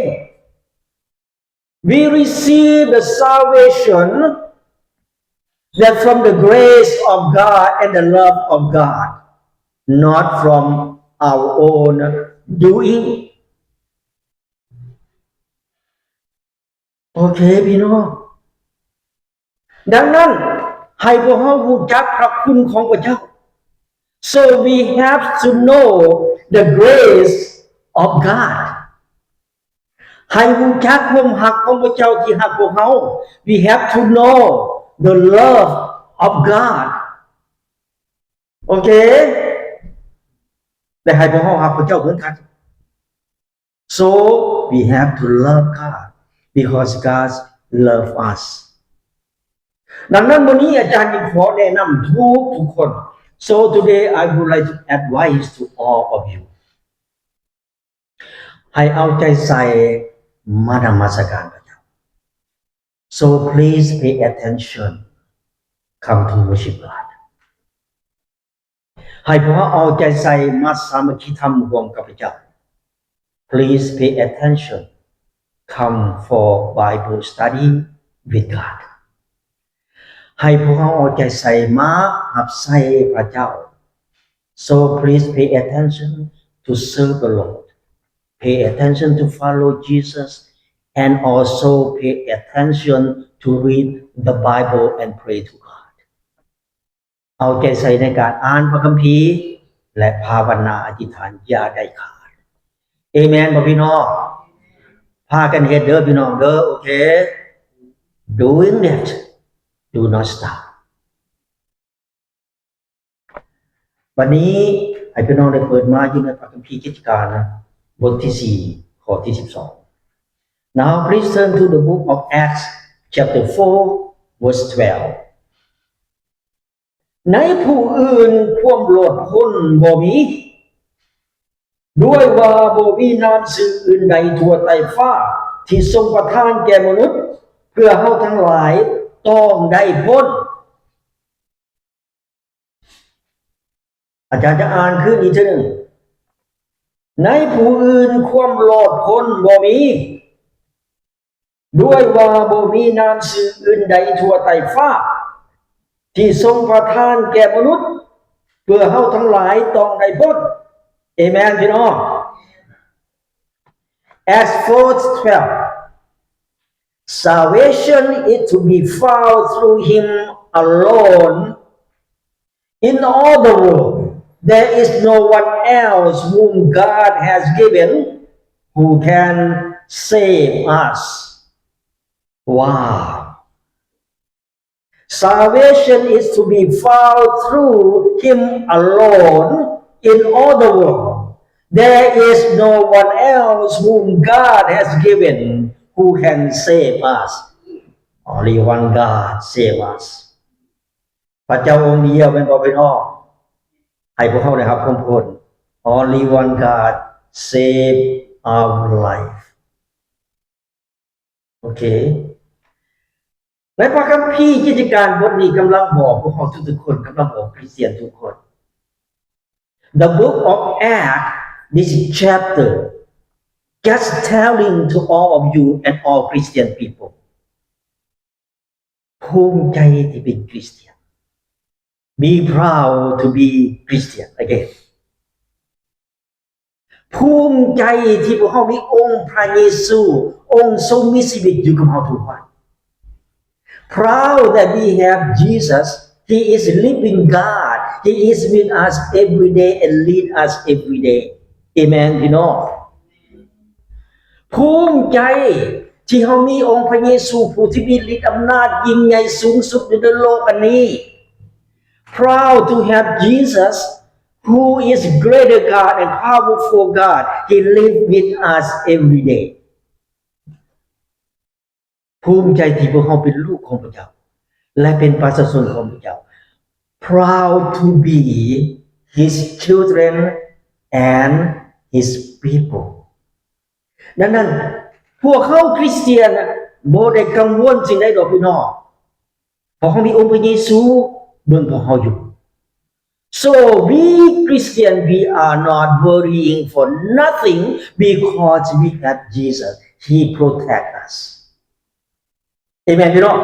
We receive the salvation that from the grace of God and the love of God, not from our own doing. ໂອເຄ ພີ່ນ້ອງ, ດັ່ງນັ້ນ ໃຫ້ພວກເຮົາຮູ້ຈັກພະຄຸນຂອງພະເຈົ້າ. So we have to know the grace of God. ໃຫ້ຮູ້ຈັກຄວາມຮັກຂອງພະເຈົ້າທີ່ຮັກພວກເຮົາ. We have to know the love of God. ໂອເຄ ແລະ ໃຫ້ພວກເຮົາຮັກພະເຈົ້າເໝືອນກັນ. So we have to love God because God love us. ດັ່ງນັ້ນ ມື້ນີ້ອາຈານຈຶ່ງຂໍແນະນຳທຸກໆຄົນ. So today I would like to advise to all of you. ໃຫ້ເອົາໃຈໃສ່ມານະມັດສະການພະເຈົ້າ. So please pay attention. Come to worship God. ໃຫ້ພວກເຮົາເອົາໃຈໃສ່ມາສາມັກຄີທຳຮ່ວມກັບພະເຈົ້າ. Please pay attention. Come for Bible study with God. ໃຫ້ພວກເຮົາເອົາໃຈໃສ່ມາຮັບໃຊ້ພະເຈົ້າ. So please pay attention to serve the Lord. Pay attention to follow Jesus and also pay attention to read the Bible and pray to God. ເອົາໃຈໃສ່ໃນການອ່ານພະຄຳພີ ແລະ ພາວະນາອະທິຖານຢ່າໄດ້ຂາດ. ເອເມນບໍ່ພີ່ນ້ອງ? ພາກັນເຮັດເດີພີ່ນ້ອງເດີ. ໂອເຄ. Doing that, do not stop. ບັດນີ້ໃຫ້ພີ່ນ້ອງໄດ້ເປີດມາຢູ່ໃນພະຄຳພີກິດຈະການນະ ບົດທີສີ່ ຂໍ້ທີສິບສອງ. Now please turn to the book of Acts chapter four verse twelve. ໃນຜູ້ອື່ນຄວາມລອດພົ້ນບໍ່ມີ ດ້ວຍວ່າບໍ່ມີນາມຊື່ອື່ນໃດທົ່ວໃຕ້ຟ້າທີ່ຊົງປະທານແກ່ມະນຸດ ເພື່ອເຮົາທັງຫຼາຍຕ້ອງໄດ້ພົ້ນ. ອາຈານຈະອ່ານຄືນອີກເທື່ອໜຶ່ງ. ໃນຜູ້ອື່ນຄວາມລອດພົ້ນບໍ່ມີ ດ້ວຍວ່າບໍ່ມີນາມຊື່ອື່ນໃດທົ່ວໃຕ້ຟ້າ ທີ່ຊົງປະທານແກ່ມະນຸດ ເພື່ອເຮົາທັງຫຼາຍຕ້ອງໄດ້ພົ້ນ. ເອເມນພີ່ນ້ອງ. Acts four twelve. Salvation is to be found through him alone. In all the world, there is no one else whom God has given who can save us. Wow. Salvation is to be found through him alone in all the world. There is no one else whom God has given who can save us. Only one God save us. ພະເຈົ້າອົງດຽວແມ່ນບໍ່ພີ່ນ້ອງ ໃຫ້ພວກເຮົາໄດ້ຮັບຄວາມພົ້ນ. Only one God save our life. ໂອເຄ. ໃນພະຄຳພີກິດຈະການບົດນີ້ກຳລັງບອກພວກເຮົາທຸກໆຄົນ, ກຳລັງບອກຄຣິສຕຽນທຸກຄົນ. The book of Acts, this chapter, just telling to all of you and all Christian people. ພູມໃຈທີ່ເປັນຄຣິສຕຽນ. Be proud to be Christian again. ພູມໃຈທີ່ພວກເຮົາມີອົງພະເຢຊູ ອົງຊົງມີຊີວິດຢູ່ກັບເຮົາທຸກວັນ. Proud that we have Jesus. He is living God. He is with us every day and lead us every day. ເອເມນ ພີ່ນ້ອງ. ພູມໃຈທີ່ເຮົາມີອົງພະເຢຊູ ຜູ້ທີ່ມີລິດອຳນາດຍິ່ງໃຫຍ່ສູງສຸດຢູ່ໃນໂລກອັນນີ້. Proud to have Jesus, who is greater God and powerful God. He live with us every day. ພູມໃຈທີ່ພວກເຮົາເປັນລູກຂອງພະເຈົ້າ ແລະ ເປັນປະຊາຊົນຂອງພະເຈົ້າ. Proud to be his children and his people. ດັ່ງນັ້ນ ພວກເຮົາຄຣິສຕຽນບໍ່ໄດ້ກັງວົນສິ່ງໃດດອກພີ່ນ້ອງ ເພາະເຮົາມີອົງພະເຢຊູເບິ່ງພວກເຮົາຢູ່. So we Christian, we are not worrying for nothing because we have Jesus. He protect us. ເອເມນ ພີ່ນ້ອງ.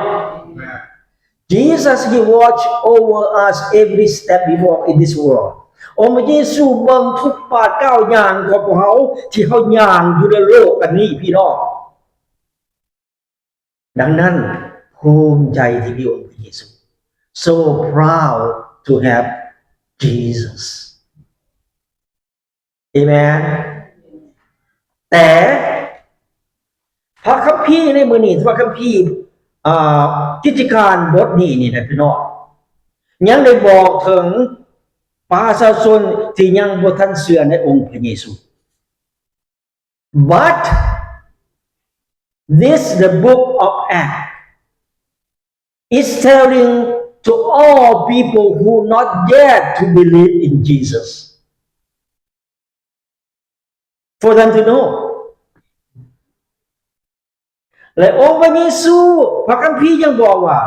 Jesus, he watch over us every step we walk in this world. ອົງພະເຢຊູເບິ່ງທຸກບາດກ້າວຍ່າງຂອງພວກເຮົາ ທີ່ເຮົາຍ່າງຢູ່ໃນໂລກອັນນີ້ ພີ່ນ້ອງ. ດັ່ງນັ້ນ ພູມໃຈທີ່ມີອົງພະເຢຊູ. So proud to have Jesus. ເອເມນ. ແຕ່ພະຄຳພີໃນມື້ນີ້ ພະຄຳພີ ອ່າ ກິດຈະການບົດນີ້ນີ້ນະ ພີ່ນ້ອງ ຍັງໄດ້ບອກເຖິງປະຊາຊົນທີ່ຍັງບໍ່ທັນເຊື່ອໃນອົງພະເຢຊູ. But this, the book of Acts, is telling to all people who not yet to believe in Jesus. For them to know. ແລະ ອົງພະເຢຊູ ພະຄຳພີຍັງບອກວ່າ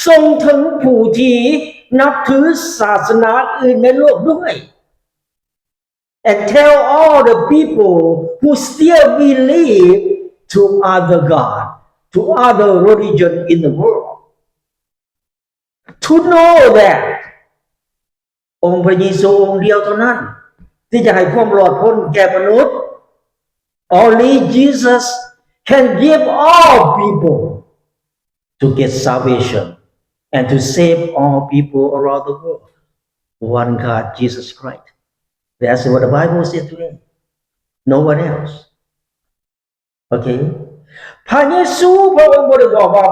ສົ່ງເຖິງຜູ້ທີ່ນັບຖືສາສະໜາອື່ນໃນໂລກດ້ວຍ. And tell all the people who still believe to other god, to other religion in the world, to know that ອົງພະເຢຊູອົງດຽວເທົ່ານັ້ນ ທີ່ຈະໃຫ້ຄວາມລອດພົ້ນແກ່ມະນຸດ. Only Jesus can give all people to get salvation and to save all people around the world. One God, Jesus Christ. That's what the Bible said today. No one else. ໂອເຄ ພະເຢຊູພະອົງບໍ່ໄດ້ບອກວ່າ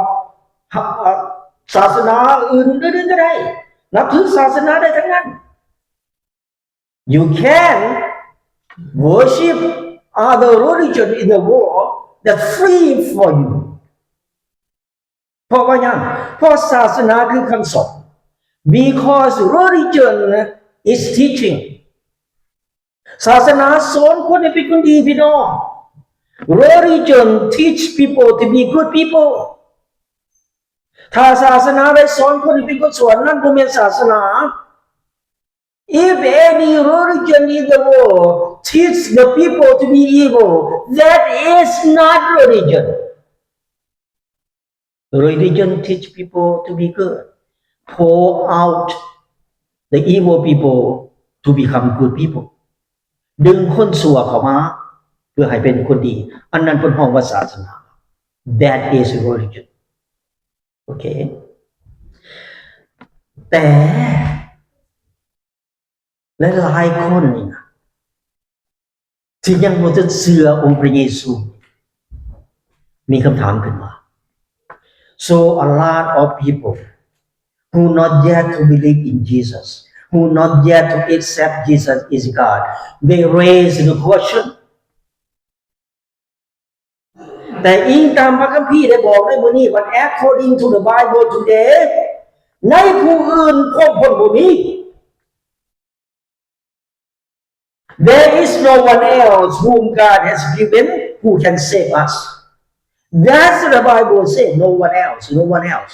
ສາສະໜາອື່ນໆກໍໄດ້ ນັບຖືສາສະໜາໄດ້ທັງນັ້ນ. You can worship other religion in the world that's free for you. ເພາະວ່າຫຍັງ? ເພາະສາສະໜາຄືຄຳສອນ. Because religion is teaching. ສາສະໜາສອນຄົນໃຫ້ເປັນຄົນດີ, ພີ່ນ້ອງ. Religion teach people to be good people. ຖ້າສາສະໜາໄດ້ສອນຄົນໃຫ້ເປັນຄົນຊົ່ວ, ນັ້ນບໍ່ແມ່ນສາສະໜາ. If any religion in the world teach the people to be evil, that is not religion. Religion teach people to be good, pull out the evil people to become good people. ດຶງຄົນຊົ່ວເຂົ້າມາເພື່ອໃຫ້ເປັນຄົນດີ, ອັນນັ້ນເພິ່ນຮ້ອງວ່າສາສະໜາ. That is religion. ໂອເຄ ແຕ່ ແລະ ຫຼາຍຄົນນີ້ນະ ທີ່ຍັງບໍ່ທັນເຊື່ອອົງພະເຢຊູ ມີຄຳຖາມຂຶ້ນມາ. So a lot of people who not yet to believe in Jesus, who not yet to accept Jesus is God, they raise the question. ແຕ່ອີງຕາມພະຄຳພີໄດ້ບອກໃນມື້ນີ້ but according to the Bible today, ໃນຜູ້ອື່ນຄວາມພົ້ນບໍ່ມີ. There is no one else whom God has given who can save us. That's what the Bible says. No one else, no one else.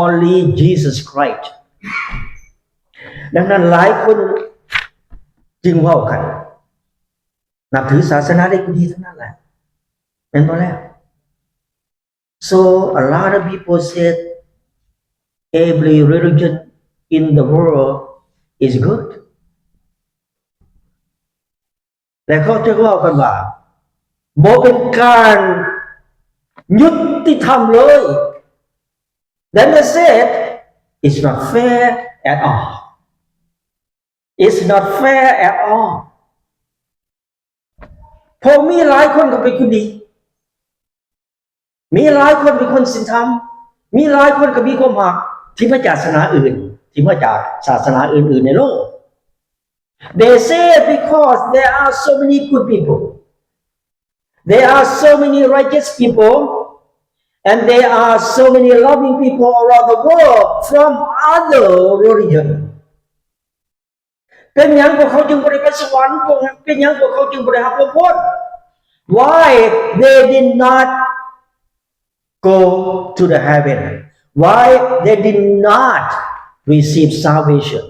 Only Jesus Christ. ດັ່ງນັ້ນຫຼາຍຄົນຈຶ່ງເວົ້າກັນ ນັບຖືສາສະໜາໃດກໍດີທັງນັ້ນແຫຼະ ແມ່ນບໍ່ແລ້ວ? So a lot of people said every religion in the world is good. ແລະ ເຂົາຈະເວົ້າກັນວ່າ ບໍ່ເປັນການຍຸຕິທຳເລີຍ. Then they said, "It's not fair at all. It's not fair at all." ເພາະມີຫຼາຍຄົນກໍເປັນຄົນດີ, ມີຫຼາຍຄົນເປັນຄົນສິນທຳ, ມີຫຼາຍຄົນກໍມີຄວາມຮັກທີ່ມາຈາກສາສະໜາອື່ນ, ທີ່ມາຈາກສາສະໜາອື່ນໆໃນໂລກ. They say because there are so many good people, there are so many righteous people, and there are so many loving people around the world from other religion. ເປັນຫຍັງພວກເຂົາຈຶ່ງບໍ່ໄດ້ໄປສະຫວັນ? ພວກ ເປັນຫຍັງພວກເຂົາຈຶ່ງບໍ່ໄດ້ຮັບຄວາມພົ້ນ? Why they did not go to the heaven? Why they did not receive salvation?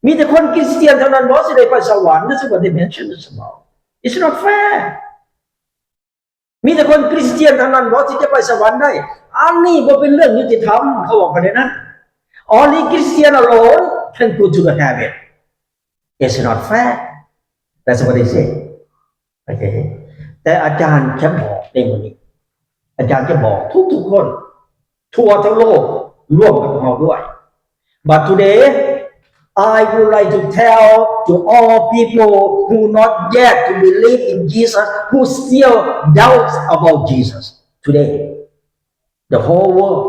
ມີແຕ່ຄົນຄຣິສຕຽນເທົ່ານັ້ນບໍ່ ຊິໄດ້ໄປສະຫວັນ? That's what they mention as well. It's not fair. ມີແຕ່ຄົນຄຣິສຕຽນເທົ່ານັ້ນບໍ່ທີ່ຈະໄປສະຫວັນໄດ້? ອັນນີ້ບໍ່ເປັນເລື່ອງຍຸຕິທຳ, ເຂົາເວົ້າໄປແນວນັ້ນ. Only Christian alone can go to the heaven. It's not fair. That's what they say. ໂອເຄ ແຕ່ອາຈານຈະບອກໃນມື້ນີ້, ອາຈານຈະບອກທຸກໆຄົນ ທົ່ວທັງໂລກ ລວມກັບເຮົາດ້ວຍ. But today, I would like to tell to all people who not yet to believe in Jesus, who still doubts about Jesus today, the whole world,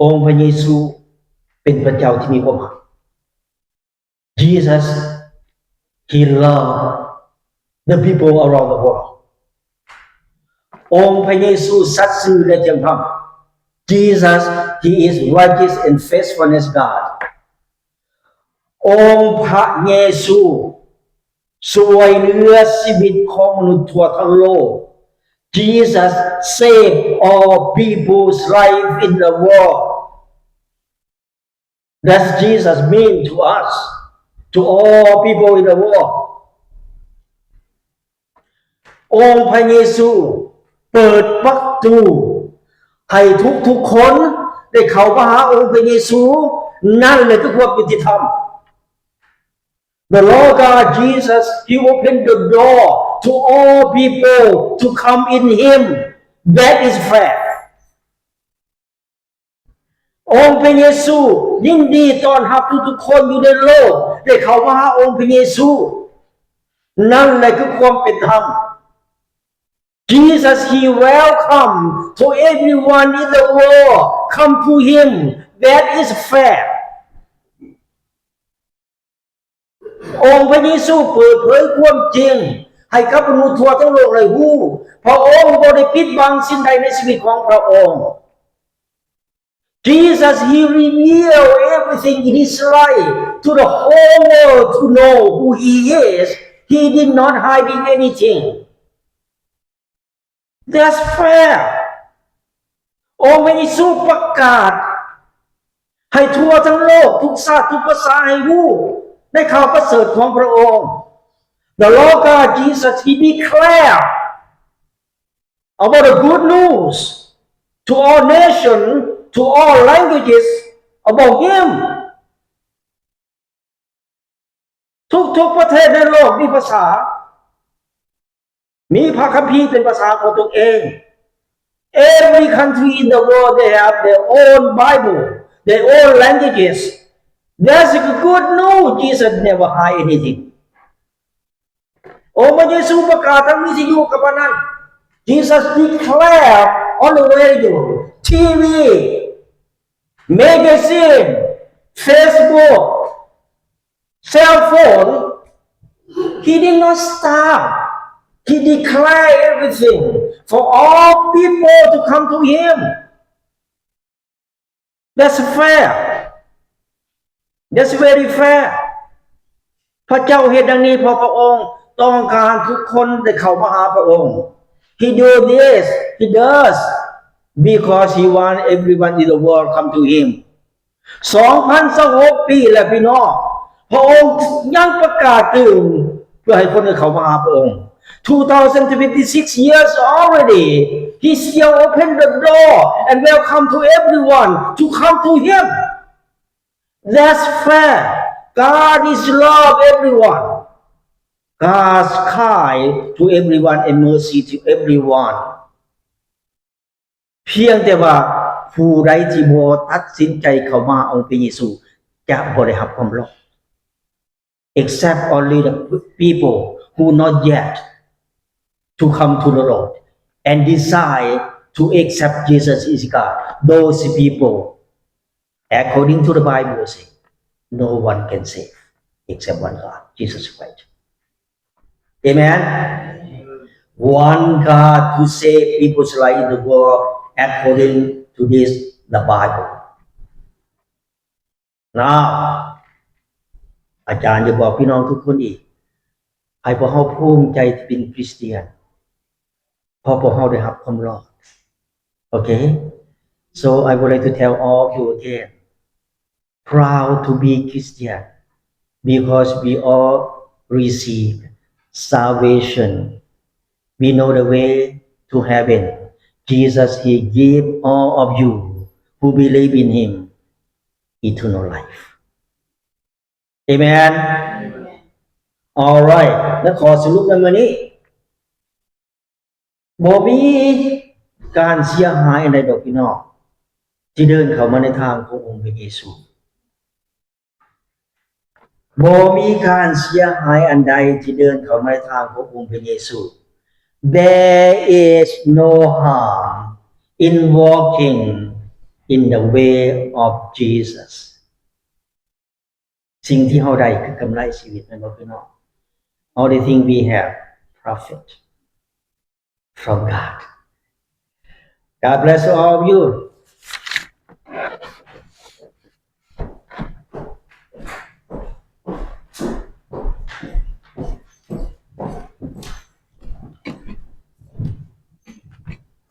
ອົງພະເຢຊູເປັນພະເຈົ້າທີ່ມີຄວາມຮັກ. Jesus, he loved the people around the world. ອົງພະເຢຊູສັດຊື່ ແລະ ທ່ຽງທຳ. Jesus, he is righteous and faithfulness God. ອົງພະເຢຊູຊ່ວຍເຫຼືອຊີວິດຂອງມະນຸດທົ່ວທັງໂລກ. Jesus save all people's life in the world. Does Jesus mean to us, to all people in the world? ອົງພະເຢຊູເປີດປະຕູໃຫ້ທຸກໆຄົນໄດ້ເຂົ້າມາຫາອົງພະເຢຊູ, ນັ້ນແຫຼະຄືຄວາມຍຸຕິທຳ. The Lord God Jesus, he opened the door to all people to come in him. That is fair. ອົງພະເຢຊູຍິນດີຕ້ອນຮັບທຸກໆຄົນຢູ່ໃນໂລກ ໄດ້ເຂົ້າມາຫາອົງພະເຢຊູ. ນັ້ນແຫຼະຄືຄວາມເປັນທຳ. Jesus, he welcome to everyone in the world. Come to him. That is fair. ອົງພະເຢຊູເປີດເຜີຍຄວາມຈິງໃຫ້ກັບມະນຸດທົ່ວທັງໂລກໄດ້ຮູ້. ພະອົງບໍ່ໄດ້ປິດບັງສິ່ງໃດໃນຊີວິດຂອງພະອົງ. Jesus, he revealed everything in his life to the whole world to know who he is. He did not hiding anything. That's fair. ອົງພະເຢຊູປະກາດໃຫ້ທົ່ວທັງໂລກ ທຸກຊາດ ທຸກພາສາໃຫ້ຮູ້ໃນຂ່າວປະເສີດຂອງພະອົງ. The Lord God Jesus, he declared about the good news to all nations, to all languages about him. ທຸກໆປະເທດໃນໂລກມີພາສາ, ມີພະຄຳພີເປັນພາສາຂອງຕົນເອງ. Every country in the world, they have their own Bible, their own languages. That's the good news. Jesus never hide anything. ອົງພະເຢຊູປະກາດທາງວິທະຍຸກໍປານນັ້ນ. Jesus declare on the radio, TV, magazine, Facebook, cell phone. He did not stop. He declare everything for all people to come to him. That's fair. That's very fair. ພະເຈົ້າເຮັດດັ່ງນີ້ ເພາະພະອົງຕ້ອງການທຸກຄົນໄດ້ເຂົ້າມາຫາພະອົງ. He do this, he does, because he want everyone in the world come to him. ສອງພັນຊາວຫົກປີແລ້ວພີ່ນ້ອງ, ພະອົງຍັງປະກາດຕື່ມເພື່ອໃຫ້ຄົນໄດ້ເຂົ້າມາຫາພະອົງ. Two thousand twenty-six years already, he still open the door and welcome to everyone to come to him. That's fair. God is love everyone. God's kind to everyone and mercy to everyone. ພຽງແຕ່ວ່າຜູ້ໃດທີ່ບໍ່ຕັດສິນໃຈເຂົ້າມາອົງພະເຢຊູ ຈະບໍ່ໄດ້ຮັບຄວາມລອດ. Except only the people who not yet to come to the Lord and decide to accept Jesus is God. Those people, according to the Bible, say, no one can save except one God, Jesus Christ. Amen. One God to save people's life in the world according to this, the Bible. Now, ອາຈານຈະບອກພີ່ນ້ອງທຸກຄົນອີກ ໃຫ້ພວກເຮົາພູມໃຈທີ່ເປັນຄຣິສຕຽນ ເພາະພວກເຮົາໄດ້ຮັບຄວາມລອດ. Okay? So I would like to tell all of you again, proud to be Christian because we all receive salvation. We know the way to heaven. Jesus, he give all of you who believe in him eternal life. Amen. All right. ແລ້ວຂໍສະຫຼຸບໃນມື້ນີ້ ບໍ່ມີການເສຍຫາຍອັນໃດດອກ ພີ່ນ້ອງ ທີ່ເດີນເຂົ້າມາໃນທາງຂອງອົງພະເຢຊູ. ບໍ່ມີການເສຍຫາຍອັນໃດທີ່ເດີນເຂົ້າມາໃນທາງຂອງອົງພະເຢຊູ. There is no harm in walking in the way of Jesus. ສິ່ງທີ່ເຮົາໄດ້ຄືກຳໄລຊີວິດ ແມ່ນບໍ່ພີ່ນ້ອງ? Only thing we have profit from God. God bless all of you.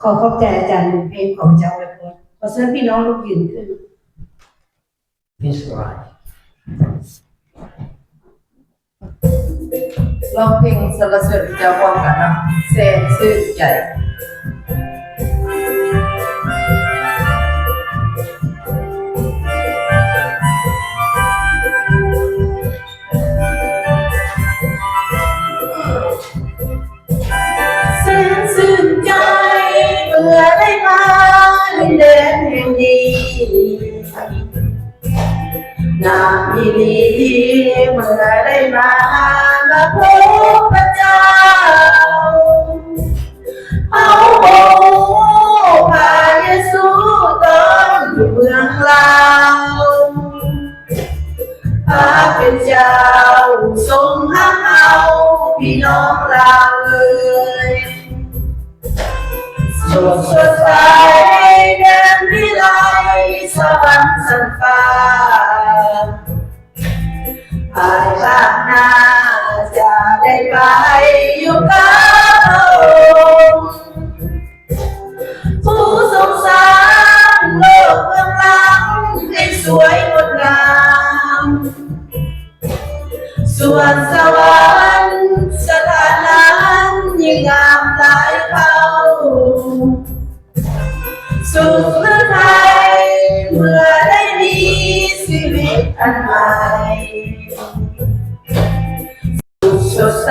ຂໍຂອບໃຈອາຈານບຸນເພັງ ຂໍພະເຈົ້າອວຍພອນ. ຂໍເຊີນພີ່ນ້ອງລຸກຢືນຂຶ້ນ. Please rise. ຮ້ອງເພງສັນລະເສີນພະເຈົ້າພ້ອມກັນເນາະ ແສນຊື່ນໃຈ. ງາມອີ່ຫຼີເມື່ອໄດ້ມາ ມາພົບພະເຈົ້າ ເຮົາບໍ່ຮູ້ພະເຢຊູຕອນຢູ່ເມືອງລາວ ພະເປັນເຈົ້າຊົງຮັກເຮົາ ພີ່ນ້ອງລາວເອີຍ ສົດ ສົດໃສແດນວິໄລ ສະຫວັນຊັ້ນຟ້າ ພາຍພາກໜ້າຈະໄດ້ໄປຢູ່ກັບພະອົງ ຜູ້ຊົງສ້າງໂລກເບື້ອງຫຼັງໃຫ້ສວຍງົດງາມ ສວນສະຫວັນສະຖານານຍິ່ງງາມຫຼາຍເທົ່າ ສຸກຫຼືໄທເມື່ອໄດ້ມີຊີວິດອັນໃໝ່ ສົດໃສ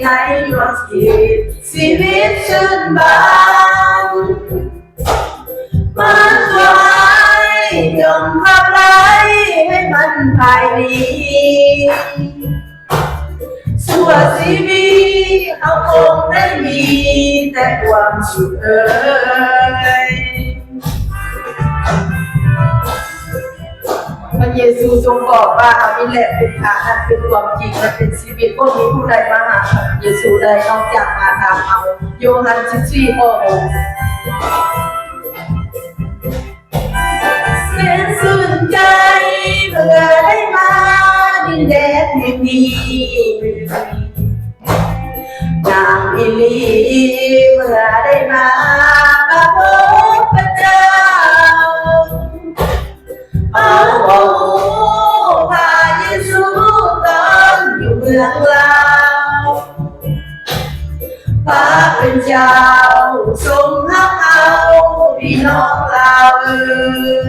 ໃນດວງຈິດ ຊີວິດຊື່ນບານ ມາຕົວຮ້າຍຈົ່ງຂັບໄລ່ໃຫ້ມັນພາຍໜີ ຊົ່ວຊີວິດເຮົາຄົງໄດ້ມີແຕ່ຄວາມສຸກເອີຍ. ພະເຢຊູຊົງບອກວ່າ ເຮົານີ້ແຫຼະເປັນທາງ ອັນເປັນຄວາມຈິງ ແລະ ເປັນຊີວິດ. ບໍ່ມີຜູ້ໃດມາຫາພະເຢຊູໄດ້ ນອກຈາກມາທາງເຮົາ. ໂຢຮັນສິບສີ່ ຂໍ້ຫົກ. ແສນຊື່ນໃຈເມື່ອໄດ້ມາດິນແດນແຫ່ງນີ້ ງາມອີ່ຫຼີເມື່ອໄດ້ມາ ມາພົບພະເຈົ້າ ເຮົາບໍ່ຮູ້ພະເຢຊູຕອນຢູ່ເມືອງລາວ ພະເປັນເຈົ້າຊົງຮັກເຮົາ ພີ່ນ້ອງລາວເອີ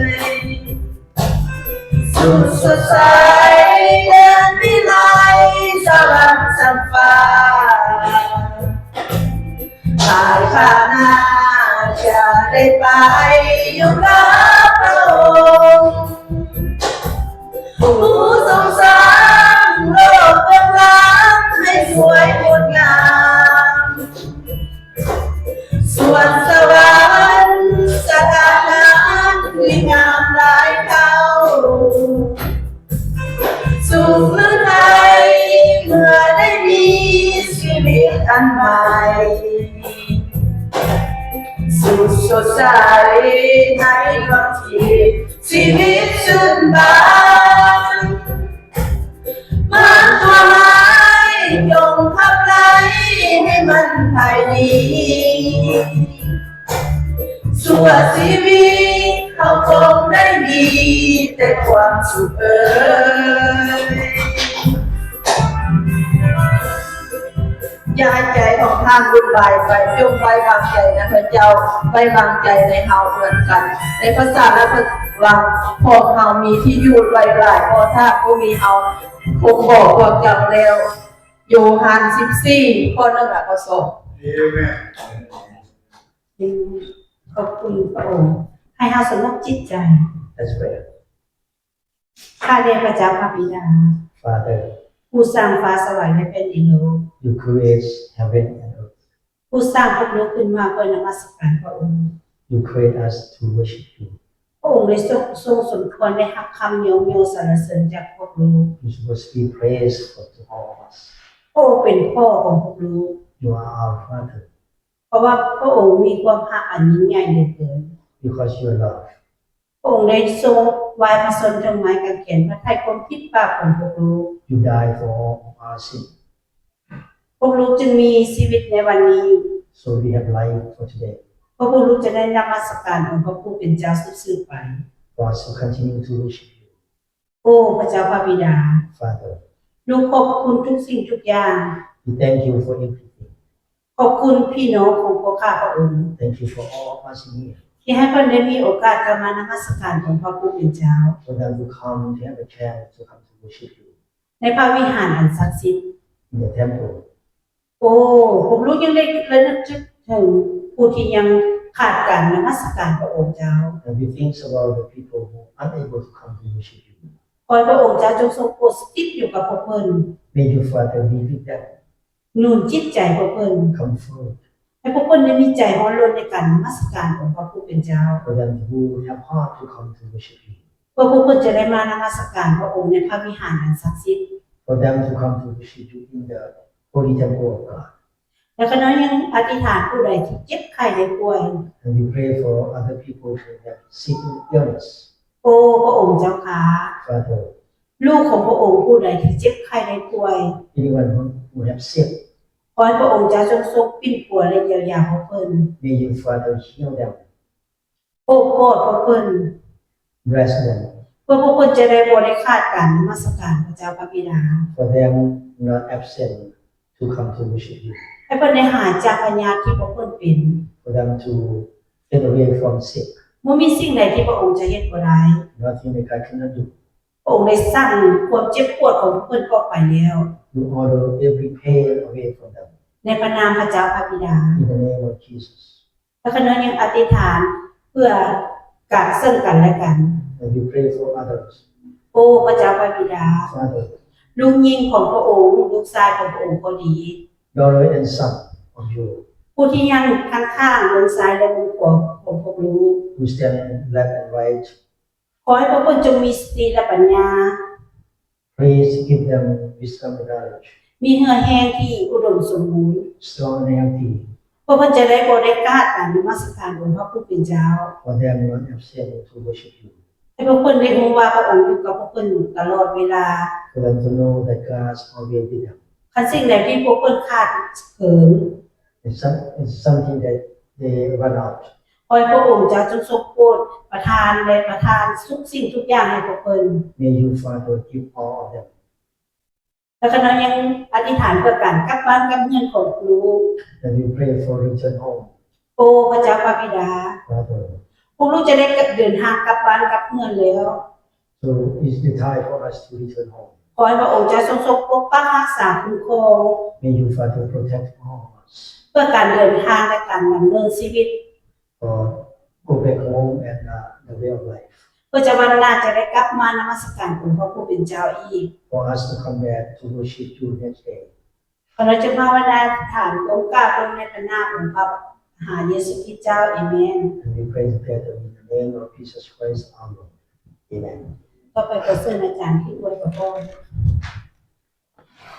ຍ ສຸດສົດໃສແດນວິໄລ ສະຫວັນຊັ້ນຟ້າ ພາຍພາກໜ້າຈະໄດ້ໄປຢູ່ກັບພະອົງ ຜູ້ຊົງສ້າງໂລກເບື້ອງຫຼັງໃຫ້ສວຍງົດງາມ ສວນສະຫວັນສະຖານານຍິ່ງງາມຫຼາຍເທົ່າ ສຸກຫຼືໄທເມື່ອໄດ້ມີຊີວິດອັນໃໝ່ ສຸກສົດໃສໃນດວງຈິດ ຊີວິດຊື່ນບານ ມາຕົວຮ້າຍຈົ່ງຂັບໄລ່ໃຫ້ມັນພາຍໜີ ຊົ່ວຊີວິດເຮົາຄົງໄດ້ມີແຕ່ຄວາມສຸກເອີຍ. ຢ່າໃຫ້ໃຈຂອງທ່ານວຸ່ນວາຍໄປ, ຈົ່ງໄວ້ວາງໃຈໃນພະເຈົ້າ, ໄວ້ວາງໃຈໃນເຮົາເໝືອນກັນ. ໃນພາສາລາວເພິ່ນວ່າ ພວກເຮົາມີທີ່ຢູ່ໄວ້ຫຼາຍ, ເພາະຖ້າບໍ່ມີເຮົາຄົງບອກພວກເຈົ້າແລ້ວ. ໂຍຮັນສິບສີ່ ຂໍ້ໜຶ່ງ ແລະ ຂໍ້ສອງ. ເອເມນ. ຂອບຄຸນພະອົງ. ໃຫ້ເຮົາສະຫງົບຈິດໃຈ. Let's pray. ຂ້າແດ່ພະເຈົ້າພະບິດາ Father, ຜູ້ສ້າງຟ້າສະຫວັນ ແລະ ແຜ່ນດິນໂລກ. You create heaven and earth. ຜູ້ສ້າງພວກລູກຂຶ້ນມາເພື່ອນະມັດສະການພະອົງ. You create us to worship you. ພະອົງໄດ້ຊົງ ຊົງສົມຄວນໄດ້ຮັບຄຳຍ້ອງຍໍສັນລະເສີນຈາກພວກລູກ. You must be praised for to all of us. ພະອົງເປັນພໍ່ຂອງພວກລູກ. You are our Father. ເພາະວ່າພະອົງມີຄວາມຮັກອັນຍິ່ງໃຫຍ່ເຫຼືອເກີນ. Because your love. ພະອົງໄດ້ຊົງວາຍພະຊົນເທິງໄມ້ກາງແຂນ ເພື່ອໄຖ່ຄວາມຜິດບາບຂອງພວກລູກ. You die for all our sin. ພວກລູກຈຶ່ງມີຊີວິດໃນວັນນີ້. So we have life for today. ພວກລູກຈະໄດ້ນະມັດສະການອົງພະຜູ້ເປັນເຈົ້າສືບໆໄປ. For us to continue to worship you. ໂອ້ ພະເຈົ້າພະບິດາ Father, ລູກຂອບພະຄຸນທຸກສິ່ງທຸກຢ່າງ. We thank you for everything. ຂອບຄຸນພີ່ນ້ອງຂອງພວກຂ້າພະອົງ Thank you for all of us in here. ທີ່ໃຫ້ຂ້ອຍໄດ້ມີໂອກາດກັບມານະມັດສະການອົງພະຜູ້ເປັນເຈົ້າ For them to come, to have a chance to come to worship you. ໃນພະວິຫານອັນສັກສິດ In the temple. ໂອ້ ພວກລູກຍັງໄດ້ລະນຶກເຖິງຜູ້ທີ່ຍັງໄຂ ຂາດການນະມັດສະການພະອົງເຈົ້າ. And we think about the people who are unable to come to worship you. ຂໍໃຫ້ພະອົງເຈົ້າຈົ່ງຊົງໂປດສະຖິດຢູ່ກັບພວກເພິ່ນ. May you, Father, be with them. ໜູນຈິດໃຈພວກເພິ່ນ. Comfort. ໃຫ້ພວກເພິ່ນໄດ້ມີໃຈຮ້ອນລົນໃນການນະມັດສະການອົງພະຜູ້ເປັນເຈົ້າ. For them who have heart to come to worship you. ເພື່ອພວກເພິ່ນຈະໄດ້ມານະມັດສະການພະອົງໃນພະວິຫານອັນສັກສິດ. For them to come to worship you in the holy temple of God. ແລະ ຂ້ານ້ອຍຍັງອະທິຖານຜູ້ໃດທີ່ເຈັບໄຂ້ໄດ້ປ່ວຍ. And we pray for other people who have sick illness. ໂອ້ ພະອົງເຈົ້າຂ້າ, Father, ລູກຂອງພະອົງຜູ້ໃດທີ່ເຈັບໄຂ້ໄດ້ປ່ວຍ, anyone who, who have sick, ຂໍໃຫ້ພະອົງເຈົ້າຊົງຊົງປິ່ນປົວ ແລະ ຢຽວຢາພວກເພິ່ນ. May you, Father, heal them. ໂອບກອດພວກເພິ່ນ. Bless them. ເພື່ອພວກເພິ່ນຈະໄດ້ບໍ່ໄດ້ຂາດການນະມັດສະການພະເຈົ້າພະບິດາ. For them not absent to come to worship you. ໃຫ້ເພິ່ນໄດ້ຫາຍຈາກພະຍາດທີ່ພວກເພິ່ນເປັນ. For them to get away from sick. ບໍ່ມີສິ່ງໃດທີ່ພະອົງຈະເຮັດບໍ່ໄດ້. Nothing that God cannot do. ພະອົງໄດ້ສັ່ງຄວາມເຈັບປວດຂອງພວກເພິ່ນອອກໄປແລ້ວ. You order every pain away from them. ໃນພະນາມພະເຈົ້າພະບິດາ. In the name of Jesus. ແລະ ຂ້ານ້ອຍຍັງອະທິຖານເພື່ອກັນ ເຊິ່ງກັນແລະກັນ. And you pray for others. ໂອ້ ພະເຈົ້າພະບິດາ, Father, ລູກຍິງຂອງພະອົງ, ລູກຊາຍຂອງພະອົງກໍດີ, daughter and son of you, ຜູ້ທີ່ຍັງຂ້າງໆ ເບິ່ງຊາຍ ແລະ ເບິ່ງຂວາຂອງພວກລູກ, who stand left and right, ຂໍໃຫ້ພວກເພິ່ນຈົ່ງມີສະຕິ ແລະ ປັນຍາ. Please give them wisdom and knowledge. ມີເຫື່ອແຮງທີ່ອຸດົມສົມບູນ. Strong and healthy. ເພື່ອເພິ່ນຈະໄດ້ບໍ່ໄດ້ຂາດການນະມັດສະການອົງພະຜູ້ເປັນເຈົ້າ. For them not absent to worship you. ໃຫ້ພວກເພິ່ນໄດ້ຮູ້ວ່າພະອົງຢູ່ກັບພວກເພິ່ນຕະຫຼອດເວລາ. For them to know that God's always with them. ຄັນສິ່ງໃດທີ່ພວກເພິ່ນຂາດເຂີນ. It's some-, it's something that they run out. ຂໍໃຫ້ພະອົງເຈົ້າຈົ່ງຊົງໂປດປະທານ ແລະ ປະທານທຸກສິ່ງທຸກຢ່າງໃຫ້ພວກເພິ່ນ. May you, Father, give all of them. ແລະ ຂ້ານ້ອຍຍັງອະທິຖານເພື່ອການກັບບ້ານກັບເຮືອນຂອງລູກ. And we pray for return home. ໂອ້ ພະເຈົ້າພະບິດາ, Father, ພວກລູກຈະໄດ້ເດີນທາງກັບບ້ານກັບເຮືອນແລ້ວ. So it's the time for us to return home. ຂໍໃຫ້ພະອົງເຈົ້າຊົງ ຊົງປົກປັກຮັກສາຄຸ້ມຄອງ. May you, Father, protect all of us. ເພື່ອການເດີນທາງ ແລະ ການດຳເນີນຊີວິດ. For go back home and, uh, the way of life. ເພື່ອຈະວັນໜ້າຈະໄດ້ກັບມານະມັດສະການອົງພະຜູ້ເປັນເຈົ້າອີກ. For us to come back to worship you next day. ຂ້ານ້ອຍຈະພາວະນາຖານ ອົງການເພິ່ນໃນພະນາມອົງພະມະຫາເຢຊູຄຣິດເຈົ້າ. ເອເມນ. And we pray together in the name of Jesus Christ, our Lord. Amen. ຕໍ່ໄປຂໍເຊີນອາຈານທີ່ອວຍພະພອນ.